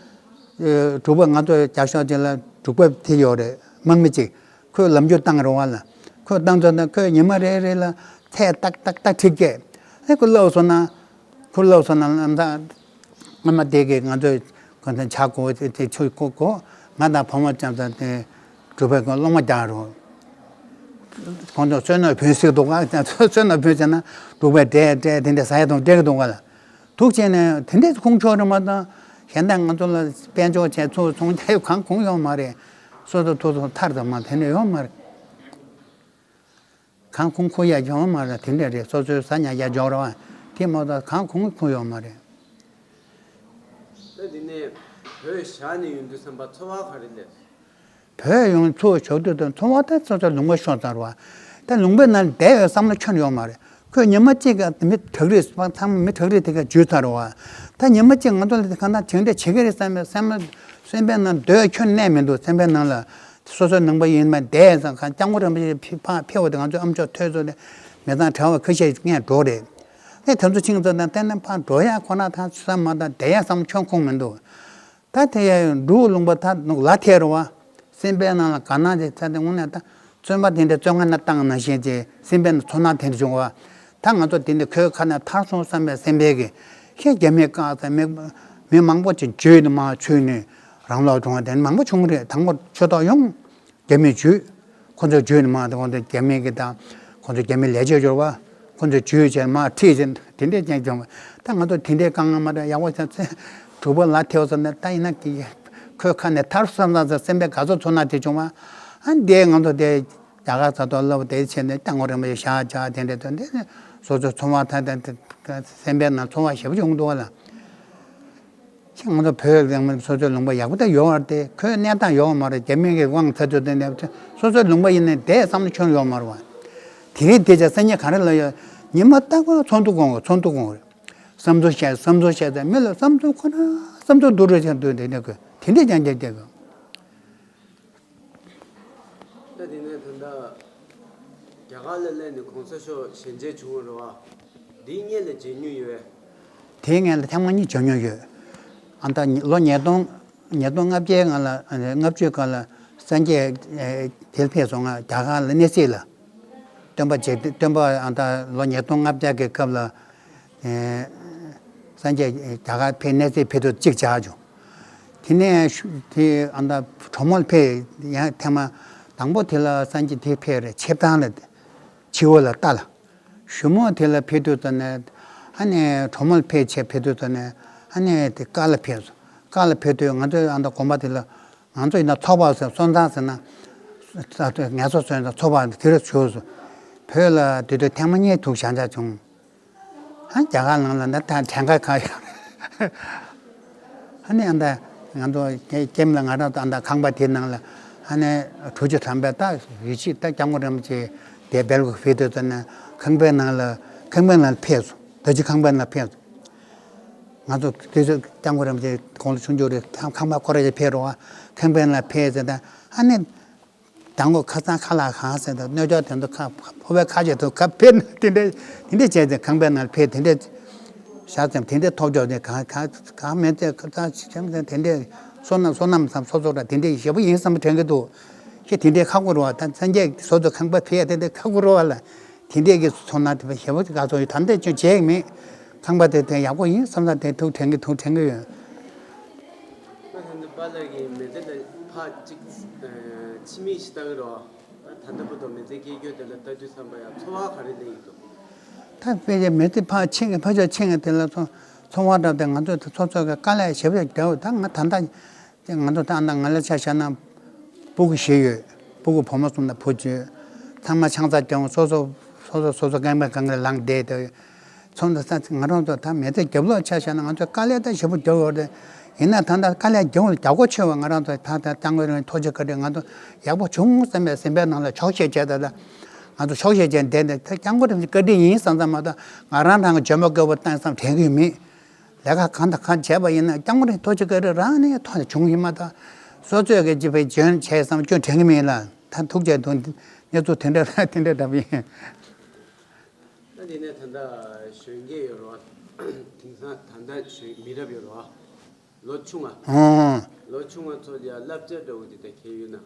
འབྲུག་པ་ང་ཚོ་རྒྱ་ཤོག་ཅིག་ལ་འབྲུག་པ་དེ་ཡོད་རེད། དམག་མི་གཅིག་ཁོས་ལམ་རྒྱུ་བཏང་རེད་བ་ལ། ཁོས་བཏང་ཚར་ན་ཁོས་ཉི་མ་རེ་རེ་ལ་ཚད་ཏག་ཏག་ཏག་ཁྲིག་སྐད། ཨེ་ཁོ་སླེབས་སོང་ན། ཁོ་སླེབས་སོང་ན་ལམ་ཐག་སྔ་མ་དེ་གི་ང་ཚོས་ཁོ་ཚོ་ཇ་གོ་དེ་དེ་ཆུ་གོ་གོ། ང་དང་བུ་མོ་ལྕམ་ཚ་དེ་འབྲུག་པའི་ཁོ་སློང་མོ་རྒྱག་རོགས། ཁོང་ཚོ་བསོད་ནམས་བོན་སྲིད་འདུག་ག་བསོད་ནམས་བོན་ཟེར་ན་འབྲུག་པའི་འབྲས་འབྲས་དེ་འདྲ་ཟ་ཡ་དང་འབྲས་ཀྱི་འདུག་ག་ལ། ཐུགས་རྗེ་ནས་དེ་འདྲའི་ཁུངས་འཁྱོལ་རེད་མ་གཏོགས་གཞན་དག་ང་ཚོ་ལ་དཔལ་འབྱོར་བྱས་ཚུར་ཚོང་རྒྱག་ཡོད་གང་གོང་ཡོད་མ་རེད། སོ་སོ་ཐུགས་སུ་ཐར་དང་མ་དེ་འདྲ་ཡོད་མ་རེད། གང་གོང་ཁུར་ཡ་ཡོད་མ་རེད། དེ་འདྲ་རེད། སོ་སོའི་ཟ་ཉ་ཡ་འཇོག་རེད་བ། དེ་མ་གཏོགས་གང་གོང་ཁུར་ཡོད་མ་རེད། ད་དེ་ནས་བོད་བཞག་ནས་ཡོང་དུས་ཙམ་པ་འཚོ་བ་ག་རེ་ལས། བོད་ཡོང་ཚུར་ཞོགས་དུས་དང་འཚོ་བ་ད་ཚོ་ཚོ་ལུང་པ་ཤོར་ཚར་བ། ད་ལུང་པའི་ནང་བསྡད་ཡོད་བསམ་བློ་ཁྱོན་ཡོད་མ་རེད། ཁོས་ཉི་མ་གཅིག་ག་མི་དྲུག་རེ་ཚང་མ་མི་དྲུག་རེ་དེ་ག་འཇུས་ཚར་བ། ད་ཉི་མ་གཅིག་ང་ཚོ་ལ་དེ་གང་ལྟར་བྱེད་འདྲ་བྱེད་ཀྱི་རེད་བསམ་པའི་སེམས་སེམས་པའི་ནང་སྡོད་ཁྱོན་གནས་མི་འདུག་སེམས་པའི་ནང་ལ་སོ་སོའི་ནང་པ་ཡིན་མ་བསྡད་ཙང་གང་སྐྱབས་མགོན་རིན་པོ་ཆེ་ཕ་ཕེབས་པ་དེ་ང་ཚོའི་ཨ་མཆོག་ཐོས་ཚོ་ནས་མི་ཚང་གྲྭ་བ་ཁ་ཤས་ངས་འགྲོ་རེད། ཨེ་དེ་ཚོ་ཕྱིན་ཚར་དང་བལྟས་ན་ཕར་འགྲོ་ཡ་ཁོ་ན་ཐང་ཆུ་ས་མ་དང་བསྡད་ཡ་བསམ་ཁྱོན་ཁུངས་མི་འདུག་ད་དེ་ཡང་འབྲུག་ལུང་པ་ད་ནུག་ལ་ཐེ་རུ་བ། སེམས་པའི་ནང་ལ་དགའ་སྣང་དེ་ཚ་དེ་དངོས་གནས་ད་བཙོན་པ་དེ་འདྲ་བཙོན་ཁང་ན་བཏང་ནང་བཞིན་གྱི་སེམས་པའི་ནང་ཚོར་སྣང་དེ་འདྲ་བྱུང་བ། ད་ང་ཚོ་དེ་འདྲ་ཁོའི་ཁ་ནས་ཐར་སོང་བསམ་པའི་སེམས་པའི་གི་ཁྱེད་རྒྱ་མིས་བཀག་ཚར་མི་མི་མང་པོ་ཅིག་འཇུས་ནས་མར་ཚུད་ནས་རང་ལོག་བྱུང་བ་དེ་མང་པོ་བྱུང་རེད། དང་པོ་ཆོས་ཐོག་ཡོང་། རྒྱ་མིས་བྱུས། ཁོ་ཚོས་བྱུས་ནས་མར་དེ་ཁོ་ཚོ་རྒྱ་མི་གི་དང་། ཁོ་ཚོ་རྒྱ་མི་ལས་བྱེད་འབྱོར་བ། ཁོ་ཚོས་བྱུས་བྱས་མར་ཁྲིད་བྱས་དེ་འདྲས་ཅན་བྱུང་བ། ད་ང་ཚོ་དེ་འདྲས་དཀའ་ངལ་མ་འདྲ་ཡག་པོ་བྱས་ཚེ། གྲུབ་པ་ལ་ཐེའུ་ཟེར་ནས་ད་ཡིན་ན་གི། ཁོའི་ཁ་ནས་ཐར་བསམ་བསམ་ཚེ་སེམས་པའི་དགའ་ཚོར་ཚོར་སྣང་དེ་བྱུང་བ། ཨ་འདས་ང་ཚོ་དེ་རྒྱ་གར་ས་ཐོག་སློབ་དེ་བྱས་ནས་སྐྱབས་མགོན་རིན་པོ་ཆེ་ཞག་བཅག་དེ་འདྲས་དོན་དེ་སོ་སོའི་ཚོར་བ་ད་ད་སེམས་པའི་ནང་ཚོར་བ་ཞེ་པོ་བྱུང་འདུག་བ་ལ། ཁྱེད་ང་ཚོ་བོད་རང་མི་སོ་སོའི་ལུང་པ་ཡག་པོ་ད་ཡོད་རེད་དེ། ཁོའི་གནས་སྟངས་ཡོད་མ་རེད། རྒྱ་མི་གི་དབང་ཚད་ཚོད་དེ་ནས་སོ་སོའི་ལུང་པ་ཡིན་ནའི་དེ་བསམ་བློ་ཁྱོན་ཡོད་མ་རེད་བ། དེ་རིང་དེ་ཆ་སང་ཉིན་ག་རེ་ལ་ཡོད། ཉི་མ་རྟག་པར་ཚོགས་འདུ་སྐོང་དགོས། ཚོགས་འདུ་སྐོང་དགོས་རེད། བསམ་ཚུལ་བཤད་བསམ་ཚུལ་བཤད་ཚེ་མི་ལ་བསམ་ཚུལ་ཁོ་ན་བསམ་ཚུལ་བསྡུ་རུ་ཆགས་འདུག་དེ་འདྲ་དགོས་དེ་འདྲ་ཀྱང་རྒྱབ་རྒྱབ་དགོས། ད་དེ་ནས་ད་ལྟ་རྒྱ་ རྒྱ་གར་ལ་སླེབས་ནས་གོང་ས་མཆོག་ཞལ་མཇལ་བྱུང་བ་རེད་བ། འདིའི་སྔོན་ལ་མཇལ་མྱོང་ཡོད་པས། དེའི་སྔོན་ལ་ཐེངས་མ་གཉིས་མཇལ་མྱོང་ཡོད། ཨ་ད་ལོ་ཉིས་སྟོང་ཉིས་སྟོང་ལྔ་བརྒྱའི་སྔ་ལ་ལྔ་བཅུའི་སྐབས་ལ་སངས་རྒྱས་དེར་ཕེབས་སོང་ང་རྒྱ་གར་ལ་གནས་གཟིགས་ལ། སྟོན་པ་རྗེ་སྟོན་པ་ཨ་ད་ལོ་ཉིས་སྟོང་ལྔ་བརྒྱ་གི་སྐབས་ལ། སངས་རྒྱས་རྒྱ་གར་ཕེབས་གནས་གཟིགས་ཕེབས་དུས་གཅིག་བཅར་བྱུང་། དེ་ནས་ཤུ་དེ་ཨ་ད་གྲོ་མོར་ཕེབས་ཡང་ཐེངས་མ་དང་པོ་དེ་ལ་སངས་རྒྱས་དེ་ཕེབས་རེད་ཆེབ་ཐང་ལ་ཆེ་བོ་ལ་རྟ་ལ། ཞུ་མོ་དེ་ལ་ཕེབས་དུས་ཙ་ནས་ཨ་ནི་གྲོ་མོར་ཕེབས་ཆེད་ཕེབས་དུས་ཙ་ནས་ཨ་ནི་དེ་ཀ་ལ་ཕེབས་སོང་། ཀ་ལ་ཕེབས་དུས་ང་ཚོའི་ཨ་ད་དགོན་པ་དེ་ལ་ང་ཚོ་ཡིན་ན་ཚོགས་པ་ཟེར་སོན་རྩ་ཟེར་ན་ངལ་གསོ་སོན་རྩ་ཚོགས་པ་དེ་རུ་ཞུགས་སོང་། བོད་ལ་དེ་དུས་ཐེངས་མ་གཉིས་ཐུག་བྱ་འཇགས་བྱུང་། ཨ་རྒྱ་གར་ནང་ལ་ན་ད་གྲངས་ཀ་ག་ཡོད་རེད། ཨ་ནི་ཨ་ད་ང་ཚོ་ཀེམ་ལ་ང་རང་ཚོ་ཨ་ད་ཁང་པ་དེའི་ནང་ལ་ཨ་ནི་དྲུག་ཅུ་ཐམ་པའི་ད་ཡིད་ཆེས་ད་སྐྱབས་མགོན་རིན་པོ་ཆེ་དེ་སྦེལ་ཀོབ་ཕེབས་དུས་ཙ་ན་ཁང་པའི་ནང་ལ་ཁང་པའི་ནང་ལ་ཕེབས་སོང་། ད་ཅི་ཁང་པའི་ནང་ཕེབས་སོང་། ང་ཚོ་དེ་ཚོ་སྐྱབས་མགོན་རིན་པོ་ཆེ་དགུང་ལོ་ཆུང་ཆུང་རེད་ཁང་ཁང་པ་ཁོ་ར་ཅིག་ཕེབས་རོགས་ཁང་པའི་ནང་ཕེབས་ཟེར་ད་ཨ་ནི། དང་པོ་ཁ་སང་ཁ་ལག་གང་ཟེར་དང་གནོད་སྐྱོན་དེ་ཚོ་ཁ་ཕོ་བའི་ཁ་ཆེ་ཐུག་ཁ་ཕེབས་ན་དེ་འདྲ་དེ་འདྲ་བྱས་ཏེ་ཁང་པའི་ནང་ཕེབས་དེ་འདྲ་བཞག་ཙམ་དེ་འདྲ་ཐོབ་ཆོག་དེ་གང་གང་གང་མེད་ཚེ་ཁ་སང་ཆེམ་དེ་འདྲ་བསོད་ནམས་བསོད་ནམས་སམ་སོ་སོ་ར་དེ་འདྲ་ཞེ་པོ་ཡིན་བསམ་དྲན་གི་འདུག་ཁྱེད་དེ་འདྲ་ཁག་པོ་རེད་བ། ད་སངས་རྒྱས་ཟུར་དུ་ཁང་པ་ཕེབས་དེ་འདྲ་ཁག་པོ་རེད་བ་ལ་དེ་འདྲ་གི་ཚོར་སྣང་དེ་ཞེ་པོ་དགའ་ཚོར་ཡོད། ད་འདྲ་ཅུང་བྱས་མེད་ཁང་པ་དེ་དེ་ཡག་པོ་ཡིན་བསམ་ས་དེ་ཐུག་དྲན་གི་ཐུག་དྲན་གི་ཡོད། ང་ད་ལྟ་པཱ་ལགས་ཀྱིས་མི་ཚེ་ལ་ཕར་གཅིག་ཕྱི་མིག་ཞིག་ལྟ་གི་རོགས། ད་ལྟ་བར་དུ་མི་ཚེ་སྐྱེལ་རྒྱུ་དེ་ལ་ལྟ་དུས་ཙམ་པ་ཡང་ཚོར་བ་ག་རེ་སླེབས་ཀྱི་འདུག་ད་དཔེ་ཆ་མི་ཚེ་ཕར་ཕྱིན་ཕར་ཕྱོགས་ཕྱིན་དེ་ལ་ཚོར་ཚོར་བ་འདྲ་དེ་ང་ཚོས་ད་ཚོར་ཚོར་གི་དཀའ་ལས་ཞེ་པོ་ཅིག་བརྒྱབ། ད་ང་ད་ལྟ་ང་ཚོ་ད་ང་ལ་ཆ་བཞག་ན་སྤུ་གུ་བཞི་ཡོད། སྤུ་གུ་བུ་མོ་གསུམ་དང་བུ་བཅུ། ཚང་མ་ཆང་ས་རྒྱག་སོ་སོ་སོ་སོ་སོ་སོ་རྐང་པའི་སྒང་ལ་ལངས་བསྡད་དེ། ཚོ་འདི་ས་ང་རང་ཚོ་ད་མི་ཚེ་རྒྱབ་ལོག་ཆ་བཞག་ན་ང་ཚོ་དཀའ་ལས་ད་ཞེ་པོ་རྒྱབ་ཡོད་རེད། ཡིན་ན་ད་ལྟ་དཀའ་ལས་རྒྱབ་རྒྱབ་གོ་ཆེ་བ་ང་རང་ཚོ་ད་ད་སྐྱབས་མགོན་རིན་པོ་ཆེ་ཐུགས་རྗེ་བཀའ་དྲིན་ང་ཚོ་ཡག་པོ་བྱུང་བསམ་པའི་སེམས་པའི་ནང་ལ་ཆོག་ཤེས་བྱས་ད་ད་ང་ཚོ་ཆོག་ཤེས་བྱས་བསྡད་འདི་ད་སྐྱབས་མགོན་རིན་པོ་ཆེ་བཀའ་དྲིན་ཡིན་བསམ་བསམ་མ་གཏོགས་ང་རང་རང་གི་འཇོན་པ་དགོས་པ་བཏང་བསམ་དྲན་གྱི་མེད། ལས་ཀ་གང་དང་གང་བྱས་པ་ཡིན་ན་སྐྱབས་མགོན་རིན་པོ་ཆེ་ཐུགས་རྗེ་བཀའ་དྲིན་རང་ནས་ཐོག་ནས་བྱུང་ཡིན་མ་གཏོགས་སོ་སོས་གི་ཅི་ཕའི་འཇོན་བྱས་བསམ་སྐྱོན་དྲན་གྱི་མེད་ལ་ད་ཐུགས་རྗེ་དང་གནས་ཚུལ་དེ་འདྲ་དེ་འདྲ་འདྲ་པོ་ཡིན། ད་དེ་ནས་ད་ལྟ་གཞོན་སྐྱེས་ཡོད་རེད་བ། དེང་སང་ད་ལྟ་གཞོན་མི་རབས་ཡོད་རེད་བ། ལོ་ཆུང་བ། ཨོ། ལོ་ཆུང་བ་ཚོ་ལ་བསླབ་བྱ་འདྲ་བོ་དེ་ད་གལ་ཡོད་ན།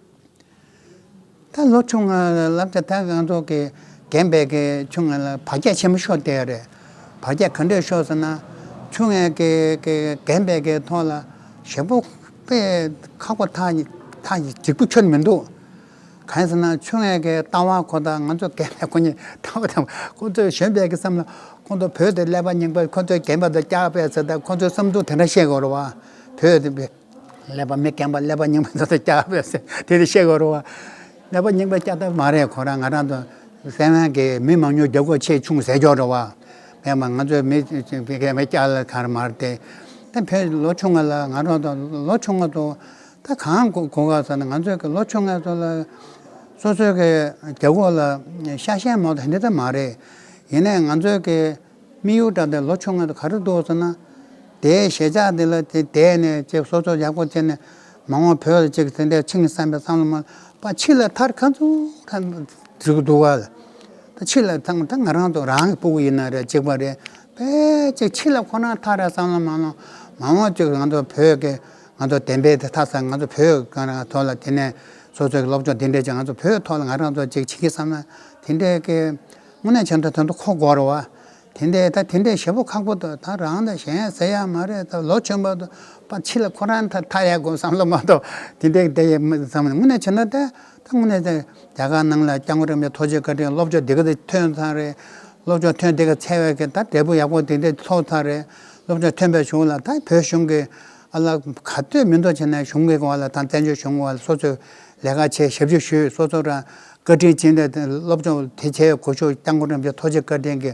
ད་ལོ་ཆུང་བ་ལ་བསླབ་བྱ་ད་ང་ཚོ་གི་རྒན་པའི་གི་ཆུང་བ་ལ་བར་ཆད་ཆེན་པོ་ཤོར་བསྡད་ཡོད་རེད། བར་ཆད་ག་འདྲས་ཤོར་ཟེར་ན། ཆུང་བའི་གི་གི་རྒན་པའི་གི་ཐོག་ལ་ཞེ་པོ་དཔེ་ཁག་པོ་ཐག་ཐག་འཇིགས་པོ་ཁྱོན་མི་འདུག་གང་ཟེར་ན་ཆུང་བའི་གི་ལྟ་བ་ཁོ་ད་ང་ཚོ་རྒན་པའི་ཁོ་གཉིས་ལྟ་བ་དང་ཁོ་ཚོས་གཞོན་པའི་གི་བསམ་བློ་ཁོ་ཚོ་བོད་དེ་ཀླད་པ་རྙིང་པ་ཁོ་ཚོས་རྒན་པ་དང་སྐྱག་པས་ཟེར་ད་ཁོ་ཚོའི་བསམ་ཚུལ་དེ་འདྲ་བཤད་དགོས་རེད་བ། བོད་དེ་ཀླད་པ་མི་རྒན་པ་ཀླད་པ་རྙིང་པ་ཚོ་ཚོ་སྐྱག་པས་ཟེར་དེ་དེ་བཤད་དགོས་རེད་བ། ཀླད་པ་རྙིང་པ་སྐྱག་ད་མ་རེད་ཁོ་རང་ང་རང་ཚོ་སེམས་ཡང་གི་མི་མང་ཉུང་རྒྱབ་སྐོར་ཆེ་ཆུང་ཟེར་ཀྱོག་རེད་བ། མེད་མ་ང་ཚོའི་མི་རྒན་པ་སྐྱག་ལ་གར་མར་དེ་ད་བོད་ལོ་ཆུང་བ་ལ་ང་རང་ཚོ་ལོ་ཆུང་བ་ཚོ། ད་གང་གོ་གོ་ག་ཟེར་ན་ང་ཚོའི་གི་ལོ་ཆུང་ང་ཚོ་ལ་སོ་སོའི་གི་རྒྱབ་ཁོག་ལ་ཤ་ཞེན་མང་དེ་འདྲ་ད་མ་རེད། ཡིན་ནའི་ང་ཚོའི་གི་དམིགས་ཡུལ་འདྲ་དེ་ལོ་ཆུང་ང་ཚོ་ག་རེ་འདུག་ཟེར་ན། དེའི་གཞིས་ཆགས་འདི་ལ་དེ་བསྡད་ནས་ཅིག་སོ་སོ་ཡག་པོ་བྱས་ནས་མ་འོངས་བོད་ལ་ཅིག་དེ་འདྲའི་ཕྱིན་བསམ་པའི་བསམ་བློ་མ་པ་ཕྱི་ལ་ཐར་ག་ཚོད་ཐར་འགྲིག་འདུག་ག་ད་ཕྱི་ལ་ཐང་ད་ང་རང་ཚོ་རང་གི་སྤུ་གུ་ཡིན་ན་རེད་གཅིག་པ་རེད། དཔེ་ཅིག་ཕྱི་ལ་ཁོ་རང་ཐར་ར་བསམ་བློ་མ་ལོང་མ་འོངས་ཅིག་ང་ཚོ་བོད་ཀྱི་ང་ཚོ་བདེན་པའི་དེ་ཐ་ས་ང་ཚོ་བོད་གང་རང་ཐོག་ལ་དེ་ནས་སོ་སོའི་སློབ་སྦྱོང་དེ་འདྲས་ཅིག་ང་ཚོ་བོད་ཐོག་ལ་ང་རང་ཚོ་ཅིག་བྱེད་ཀྱི་བསམ་ན་དེ་འདྲས་ཀྱི་དངོས་གནས་བྱས་ན་དོན་དུ་ཁོ་དགོས་རེད་བ། དེ་འདྲས་ད་དེ་འདྲས་ཞེ་པོ་ཁག་པོ་འདུག་ད་རང་ད་གཞན་ཟེར་ཡ་མ་རེད། ད་ལོ་ཆུང་བ་དུ་པ་ཕྱི་ལ་ཁོ་རང་ཐ་ཐ་ཡ་དགོས་བསམ་བློ་མ་གཏོགས་དེ་འདྲས་དེ་ཡ་མི་བསམ་ན་དངོས་གནས་བྱས་ན་ད། ད་དངོས་གནས་དེ་རྒྱ་གར་ནང་ལ་སྐྱབས་མགོན་རིན་པོ་ཆེ་ཐུགས་རྗེ་བཀའ་དྲིན་སློབ་སྦྱོང་དེ་ག་དེ་ཐོན་ཚར་རེད། སློབ་སྦྱོང་ཐོན་དེ་ག་ཚར་བའི་གི་ད་འབྲས་བུ་ཡག་པོ་དེ་འདྲ་ཐོབ་ཚར་རེད། སློབ་སྦྱོང་ཐོན་པའི་གཞུག་ལ་ད་བོད་གཞུང་གི་ཨ་ལ་ག་དུས་མི་འདུག་བྱས་ནས་གཞུང་གི་སྒང་ལ་ད་བཙན་བྱོལ་གཞུང་སྒང་ལ་སོ་སོས་ལས་ཀ་བྱས་ཞབས་ཞུ་ཞུས་སོ་སོ་རང་བཀའ་དྲིན་ཅན་དེ་སློབ་སྦྱོང་དེ་བྱས་གོ་ཤུགས་སྐྱབས་མགོན་རིན་པོ་ཆེ་ཐུགས་རྗེ་བཀའ་དྲིན་གྱི་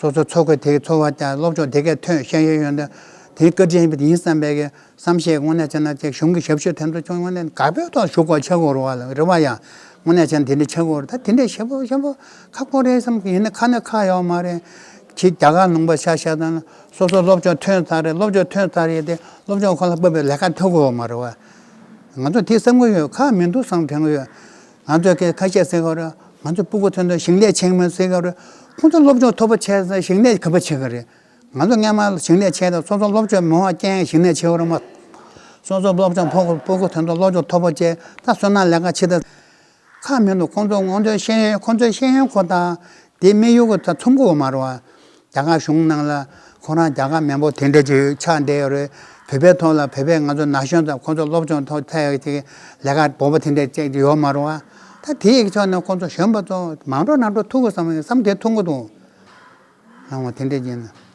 སོ་སོ་འཚོ་གི་དེ་འཚོ་བ་ཀྱང་སློབ་སྦྱོང་དེ་ག་ཐོན་ཤེས་ཡོན་ཡོན་ཏན་དེ་བཀའ་དྲིན་ཡིན་བསམ་པའི་གི་བསམ་ཤེས་དངོས་གནས་བྱས་ན་ཅིག་གཞུང་གི་ཞབས་ཞུ་དེ་ཚོ་ཅུང་དངོས་གནས་དགའ་པོའི་ཐོག་ཞུགས་དགོས་ཆགས་དགོས་རེད་བ་ལ་རེད་བ་ཡ། དངོས་གནས་བྱས་ན་དེ་འདྲ་ཆགས་དགོས་རེད། ད་དེ་འདྲ་ཞེ་པོ་ཞེ་པོ་ཁག་པོ་རེད་བསམ་གི་ཡིན་ན་ཁ་ན་ཁ་ཡོད་མ་རེད། ཁྱེད་རྒྱ་གར་ལུང་པ་ཤ་ཤ་དང་སོ་སོ་སློབ་སྦྱོང་ཐོན་ཚར་རེད། སློབ་སྦྱོང་ཐོན་ཚར་རེད་དེ་སློབ་སྦྱོང་ཁོ་ལ་སྤོབས་པའི་ལས་ཀ་ཐོབ་དགོས་མ་རེད་བ། ང་ཚོ་དེ་བསམ་གི་ཡོད་ཁག་མི་འདུག་བསམ་དྲན་གི་ཡོད། ང་ཚོས་ཁ་ཤས་ཟེར་གི་རེད། ང་ཚོ་སྤུ་གུ་ཐོན་ཐོན་ཞིང་ལས་བྱེད་མི་ཟེར་ག་རེད། ཁོང་ཚོ་སློབ་སྦྱོང་མཐོ་པོ་བྱས་ཙང་ཞིང་ལས་ག་པ་བྱེད་ག་རེད། ང་ཚོ་སྔ་མ་ཞིང་ལས་བྱས་དང་སོ་སོ་སློབ་སྦྱོང་མང་བ་རྐྱང་ཞིང་ལས་བྱེད་པ་རེད་མ། སོ་སོ་སློབ་སྦྱོང་ཕོག་སྤུ་གུ་ཐོན་ཐོན་སློབ་སྦྱོང་མཐོ་པོ་བྱས་ད་སོ་ནང་ལས་ཀ་བྱེད་ད། ཁག་མེད་འདུག་ཁོང་ཚོ་ང་ཚོའི་ཤེས་ཡོན་ཁོང་ཚོའི་ཤེས་ཡོན་ཁོ་དང་དེ་དམིགས་ཡུལ་གོ་ད་མཚུངས་གོ་མ་རེད་བ། རྒྱ་གར་གཞུང་ནང་ལ་ཁོ་རང་རྒྱ་གར་མེས་པོ་དེ་འདྲ་ཅིག་ཆགས་བསྡད་ཡོད་རེད། བོད་པའི་ཐོག་ལ་བོད་པའི་ང་ཚོ་ན་གཞོན་དང་ཁོང་ཚོ་སློབ་སྦྱོང་ཐོག་ཐད་ཡོད་ཅིག་ལས་ཀ་སྦོམ་པོ་དེ་འདྲ་ཅིག་ཡོད་མ་རེད་བ། ད་དེའི་ཕྱོགས་ནས་ཁོང་ཚོ་གཞོན་པ་ཚོ་མང་འགྲོ་ནང་འགྲོ་ཐུག་གི་བསམ་བསམ་དེ་ཐུག་གི་འདུག་ལང་བ་དེ་འདྲ་ཅིག་ཡིན་ན།